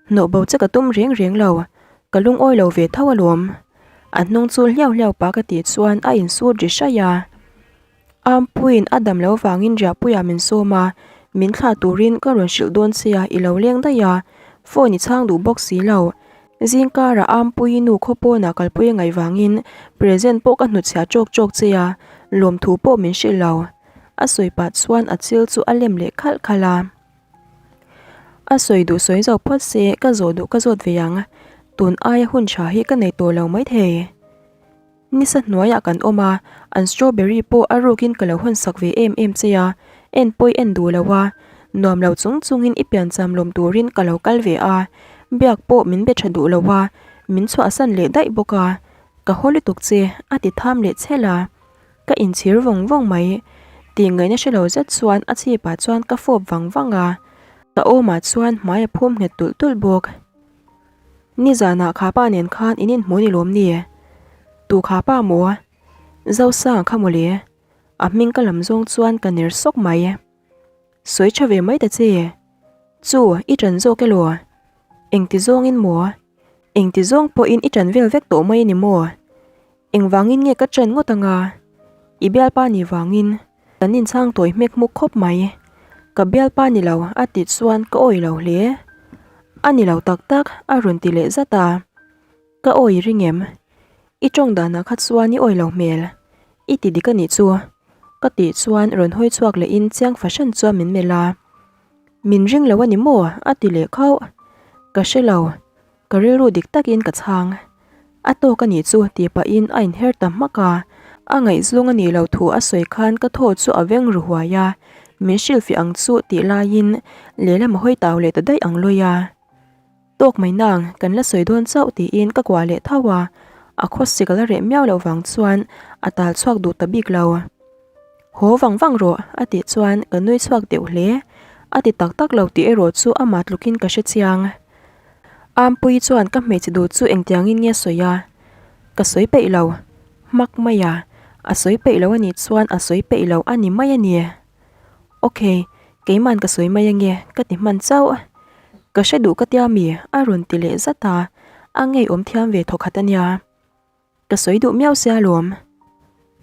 Hnawh bo che ka tum reng reng lo, ka lungawi lo ve tho alawm. A hnung chu hliau hliau pah ka tih chuan a insut ri hraih a. Ampuiin a dam lo vangin riahpuiah min sawm a, min thlah turin ka rawn hrilh dawn che a i lo leng daih a, phone i chhang duh bawk si lo. Zing karah Ampuii nu khaw pawnah kalpui a ngaih vangin present pawh ka hnutchhiah chawk chawk che a, lawmthu pawh min hrilh lo. A sawi pah chuan a chil chu a lem leh khalh khalh a. A sawi duh sawi zo phawt se ka zawh duh ka zawt ve ang, tun aia hun tha hi ka nei tawh lo maithei. Nisa hnuaiah kan awm a, an strawberry pawh a rukin ka lo hawn sak ve em em che a, en pawi en duh lo a, nuam lo chung chungin i piancham lawm turin ka lo kal ve a, biak pawh min be tha duh lo a, min chhuahsan leh daih bawk a, ka haw lutuk che a ti tham leh chhel a, ka inchhir vawng vawng mai, tih ngaihna hre lo zet chuan a chhipah chuan ka fawp vang vang a, ka awmah chuan hmai a phum nghet tulh tulh bawk. Nizanah kha pa nen khan in inhmu ni lawm ni? Tu kha pa maw? Zosanga kha mawle. A hming ka lam zawng chuan ka ner sawk mai. Sawi tha ve mai ta che. Chu, i ṭan zawk elaw? Engti zawngin maw? Engti zawng pawhin i ṭan vel vek tawh mai a ni maw? Engvangin nge ka ṭan ngawt anga? I bialpa ni vangin. Kan inchhang tawi hmek hmuk khawp mai. Ka bialpa ni lo a tih chuan ka awi lo hle. A ni lo tak tak a rawn ti leh zat a. Ka awi ring em? I tawng danah kha chuan i awi lo hmel. I ti dik a nih chu. Ka tih chuan rawn hawi chhuak lehin chiang fahran chuan min melh a. Min ring lo a ni maw? a ti leh khauh. Ka hre lo. Ka rilru dik takin ka chhang. A tawk a nih chu tih pahin a inher ta hmak a, a ngaihzawng a nih loh thu a sawi khan ka thaw chu a veng ru huai a, min hrilhfiah ang chu tih laiin lehlam a hawi tau leh ta daih ang lawi a. Tawk mai nang, kan la sawi dawn chauh tiin ka kuah leh tho a, a khawsik a la reh miau loh vang chuan a tal chhuak duh ta bik lo. Haw vang vang rawh a tih chuan ka nui chhuak deuh hle. A ti tak tak lo tih erawh chu amah tlukin ka hre chiang. Ampuii chuan ka hmeichhe duh chu engtiangin nge sawi a? Ka sawi peih lo. Hmak mai a. A sawi peih lo a nih chuan a sawi peih lo a ni mai a ni. Ok, keiman ka sawi mai ange ka ti hman chauh. Ka hre duh ka tia mi a rawn ti leh zat a, a ngeiawm thiam ve thawkhat a nia. Ka sawi duh miau sia lawm.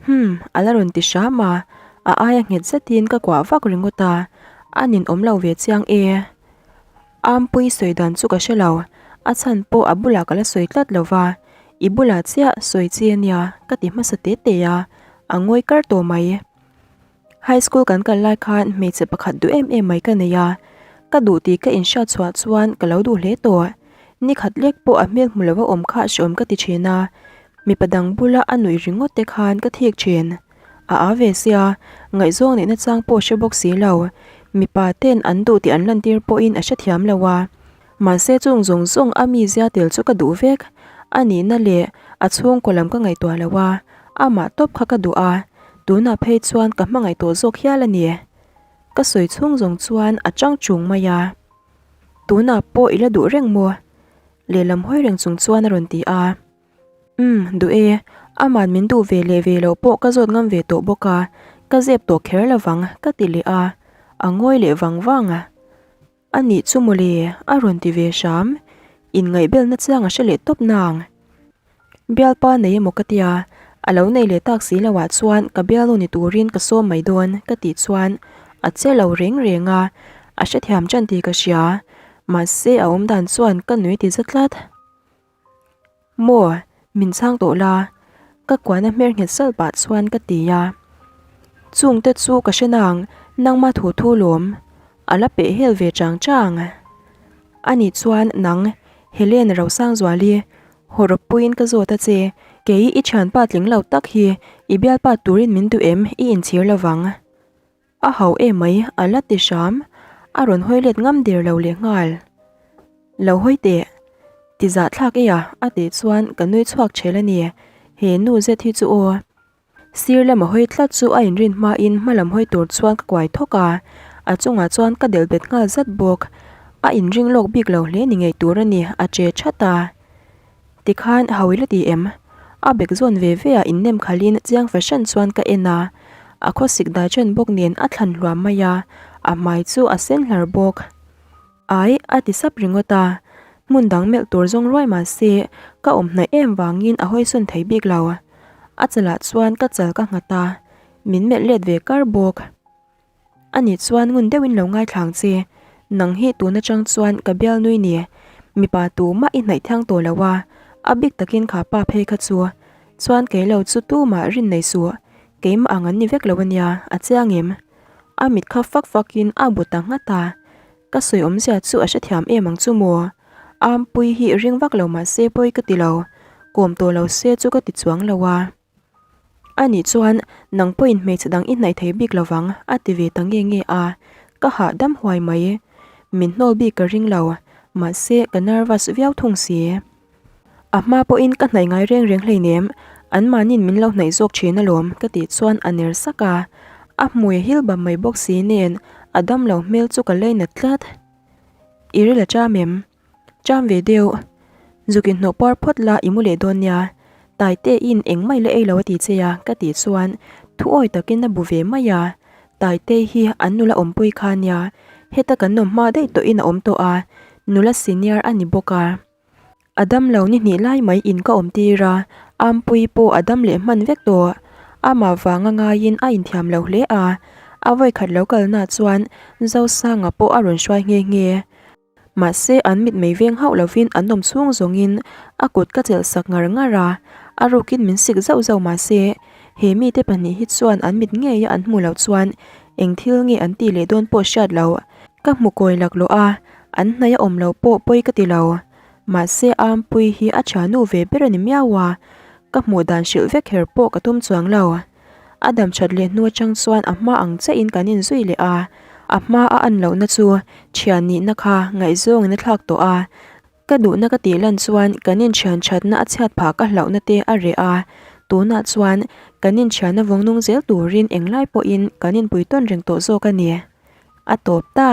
Humm, a la rawn ti hram a, a aia nghet zetin ka kuah vak ringawt a, a ninawm lo ve chiang e. Ampui sawi dan chu ka hre lo, a chhan pawh a bulah ka la sawi tlat lo va, i bulah chiah sawi chi a nia ka ti hmasa te te a, a ngawi kar tawh mai. High school kan kal lai khan hmeichhe pakhat duh em em mai ka nei a, ka duh tih ka inhriat chhuah chuan ka lo duh hle tawh. Ni khat lek pawh a hmel hmu lova awm kha hreawm ka ti thin a, mipa dang bula a nuih ringawt te khan ka thik thin. A â ve sia, ngaihzawng neihna chang pawh hre bawk si lo, mipa ten an duh tih an lantir pawhin a hrethiam lo a. Mahse chung zawng zawng a mizia tel chu ka duh vek. A nihna leh a chhungkaw lam ka ngaihtuah lo a, amah tawp kha ka duh a, tunah phei chuan ka hmangaih tawh zawk hial a ni. Ka sawi chhung zawng chuan a chang chung mai a. Tunah pawh i la duh reng maw? Lehlam hawi reng chung chuan a rawn ti a. Umm, duh e. Aman min duh ve leh ve loh pawh ka zawt ngam ve tawh bawk a, ka zep tawh kher lovang ka ti leh a. A ngawi leh vang vang a. A nih chu mawle, a rawn ti ve hram. Inngaihbelna chiang a hre leh tawp nang. Bialpa nei emaw ka tia, a lo nei leh tak si lo ah chuan ka bialnu ni turin ka sawm mai dawn ka tih chuan a che lo reng reng a, a hrethiam ṭan tih ka hria. Mahse a awmdan chuan ka nui ti za tlat. Maw, min chhang tawh la, ka kuahna hmer nghet salh pah chuan ka ti a. Chungte chu ka hre nang, nangma thu thu lawm, a la peh hel ve chang chang. Ani chuan nang, Helen Rosangzuali, hawrawppuiin ka zawt a che, kei i thianpa tling lo tak hi i bialpa turin min duh em i inchhir lovang. A hau emai a la ti hram, a rawn hawi let ngam der lo leh nghal. Lo hawi teh, ti zah thlak e a a tih chuan ka nui chhuak ṭhel a ni, he nu zet hi chu aw. Sir lama hawi tlat chu a inrin hmain hma lam hawi tur chuan ka kuai thawk a, a chungah chuan ka delh bet nghal zat bawk. A inring lawk bik lo hle ni ngei tur a ni, a che that a. Tikhan hawi la ti em? A bek zawn ve ve a innem khalhin chiang fahran chuan ka en a, a khawsik dai chen bawk nen a thlan hluam mai a, a hmai chu a sen hlar bawk. Ai, a ti sap ringawt a, hmun dang melh tur zawng ruai mah se ka awm hnaih em vangin a hawisawn thei bik lo. A chalah chuan ka chal ka nghat a, min melh let ve kar bawk. Ani chuan ngun deuhin lo ngaithlang che, nang hi tun atang chuan ka bial nui ni, mipa tu mah i hnaih thiang tawh lo a, a bik takin kha pa phei kha chu, chuan kei lo chu tu mah rin nei suh, keimah ang an ni vek lo ania, a chiang em? A mit kha fak fakin a bu ta nghat a, ka sawi awmzia chu a hrethiam em ang chu maw? Ampui hi ring vak lo mahse pawi ka ti lo, kawm tawh lo se chu ka ti chuang lo a. Anih chuan nang pawhin hmeichhe dang i hnaih thei bik lovang a ti ve ta nge nge a, ka hahdam huai mai. Min hnawl bik ka ring lo, mahse ka nervous viau thung si. A hma pawhin ka hnaih ngai reng reng hleinem, anmahniin min lo hnaih zawk thin alawm ka tih chuan a ner sak a, a hmui a hil bam mai bawk si nen a damlo hmel chu ka leinat tlat. I ril a cham em? Cham ve deuh. Zuk in hnawh puar phawt la i mu leh dawn nia. Taite in engmah i la ei lo a ti che a ka tih chuan thu awi takin a bu ve mai a. Taite hi an nula awmpui kha nia. Heta kan awm hma daih tawhin a awm tawh a, nula senior a ni bawk a. A dam lo ni hnih lai mai in ka awm tir a, Ampui pawh a dam leh hman vek tawh. Amah vanga ngaiin a inthiam lo hle a, a vawikhat lo kalna chuan Zosanga pawh a rawn hruai nghe nghe. Mahse an mit mei veng hauh lovin an awm chhung zawngin a kut ka chelh sak ngar ngar a, a rukin min sik zauh zauh mahse he mite pahnih hi chuan an mit ngeia an hmuh loh chuan eng thil nge an tih leh dawn pawh hriat loh. Ka hmu kawi laklawh a, an hnaih a awm loh pawh pawi ka ti lo. Mahse Ampui hi a thiannu ve ber a ni miau a, ka hmuh dan hrilh vek her pawh ka tum chuang lo. A dam that leh hnu atang chuan a hma ang chiahin kan inzui leh a, a hma a an lohna chu thian nihna kha ngaihzawngin a thlak tawh a, ka duhna ka tih lan chuan kan inthian thatna a chhiat phah ka hlauhna te a reh a, tunah chuan kan inthianna vawng nung zel turin englai pawhin kan inpui tawn reng tawh zawk a ni. A tawp ta.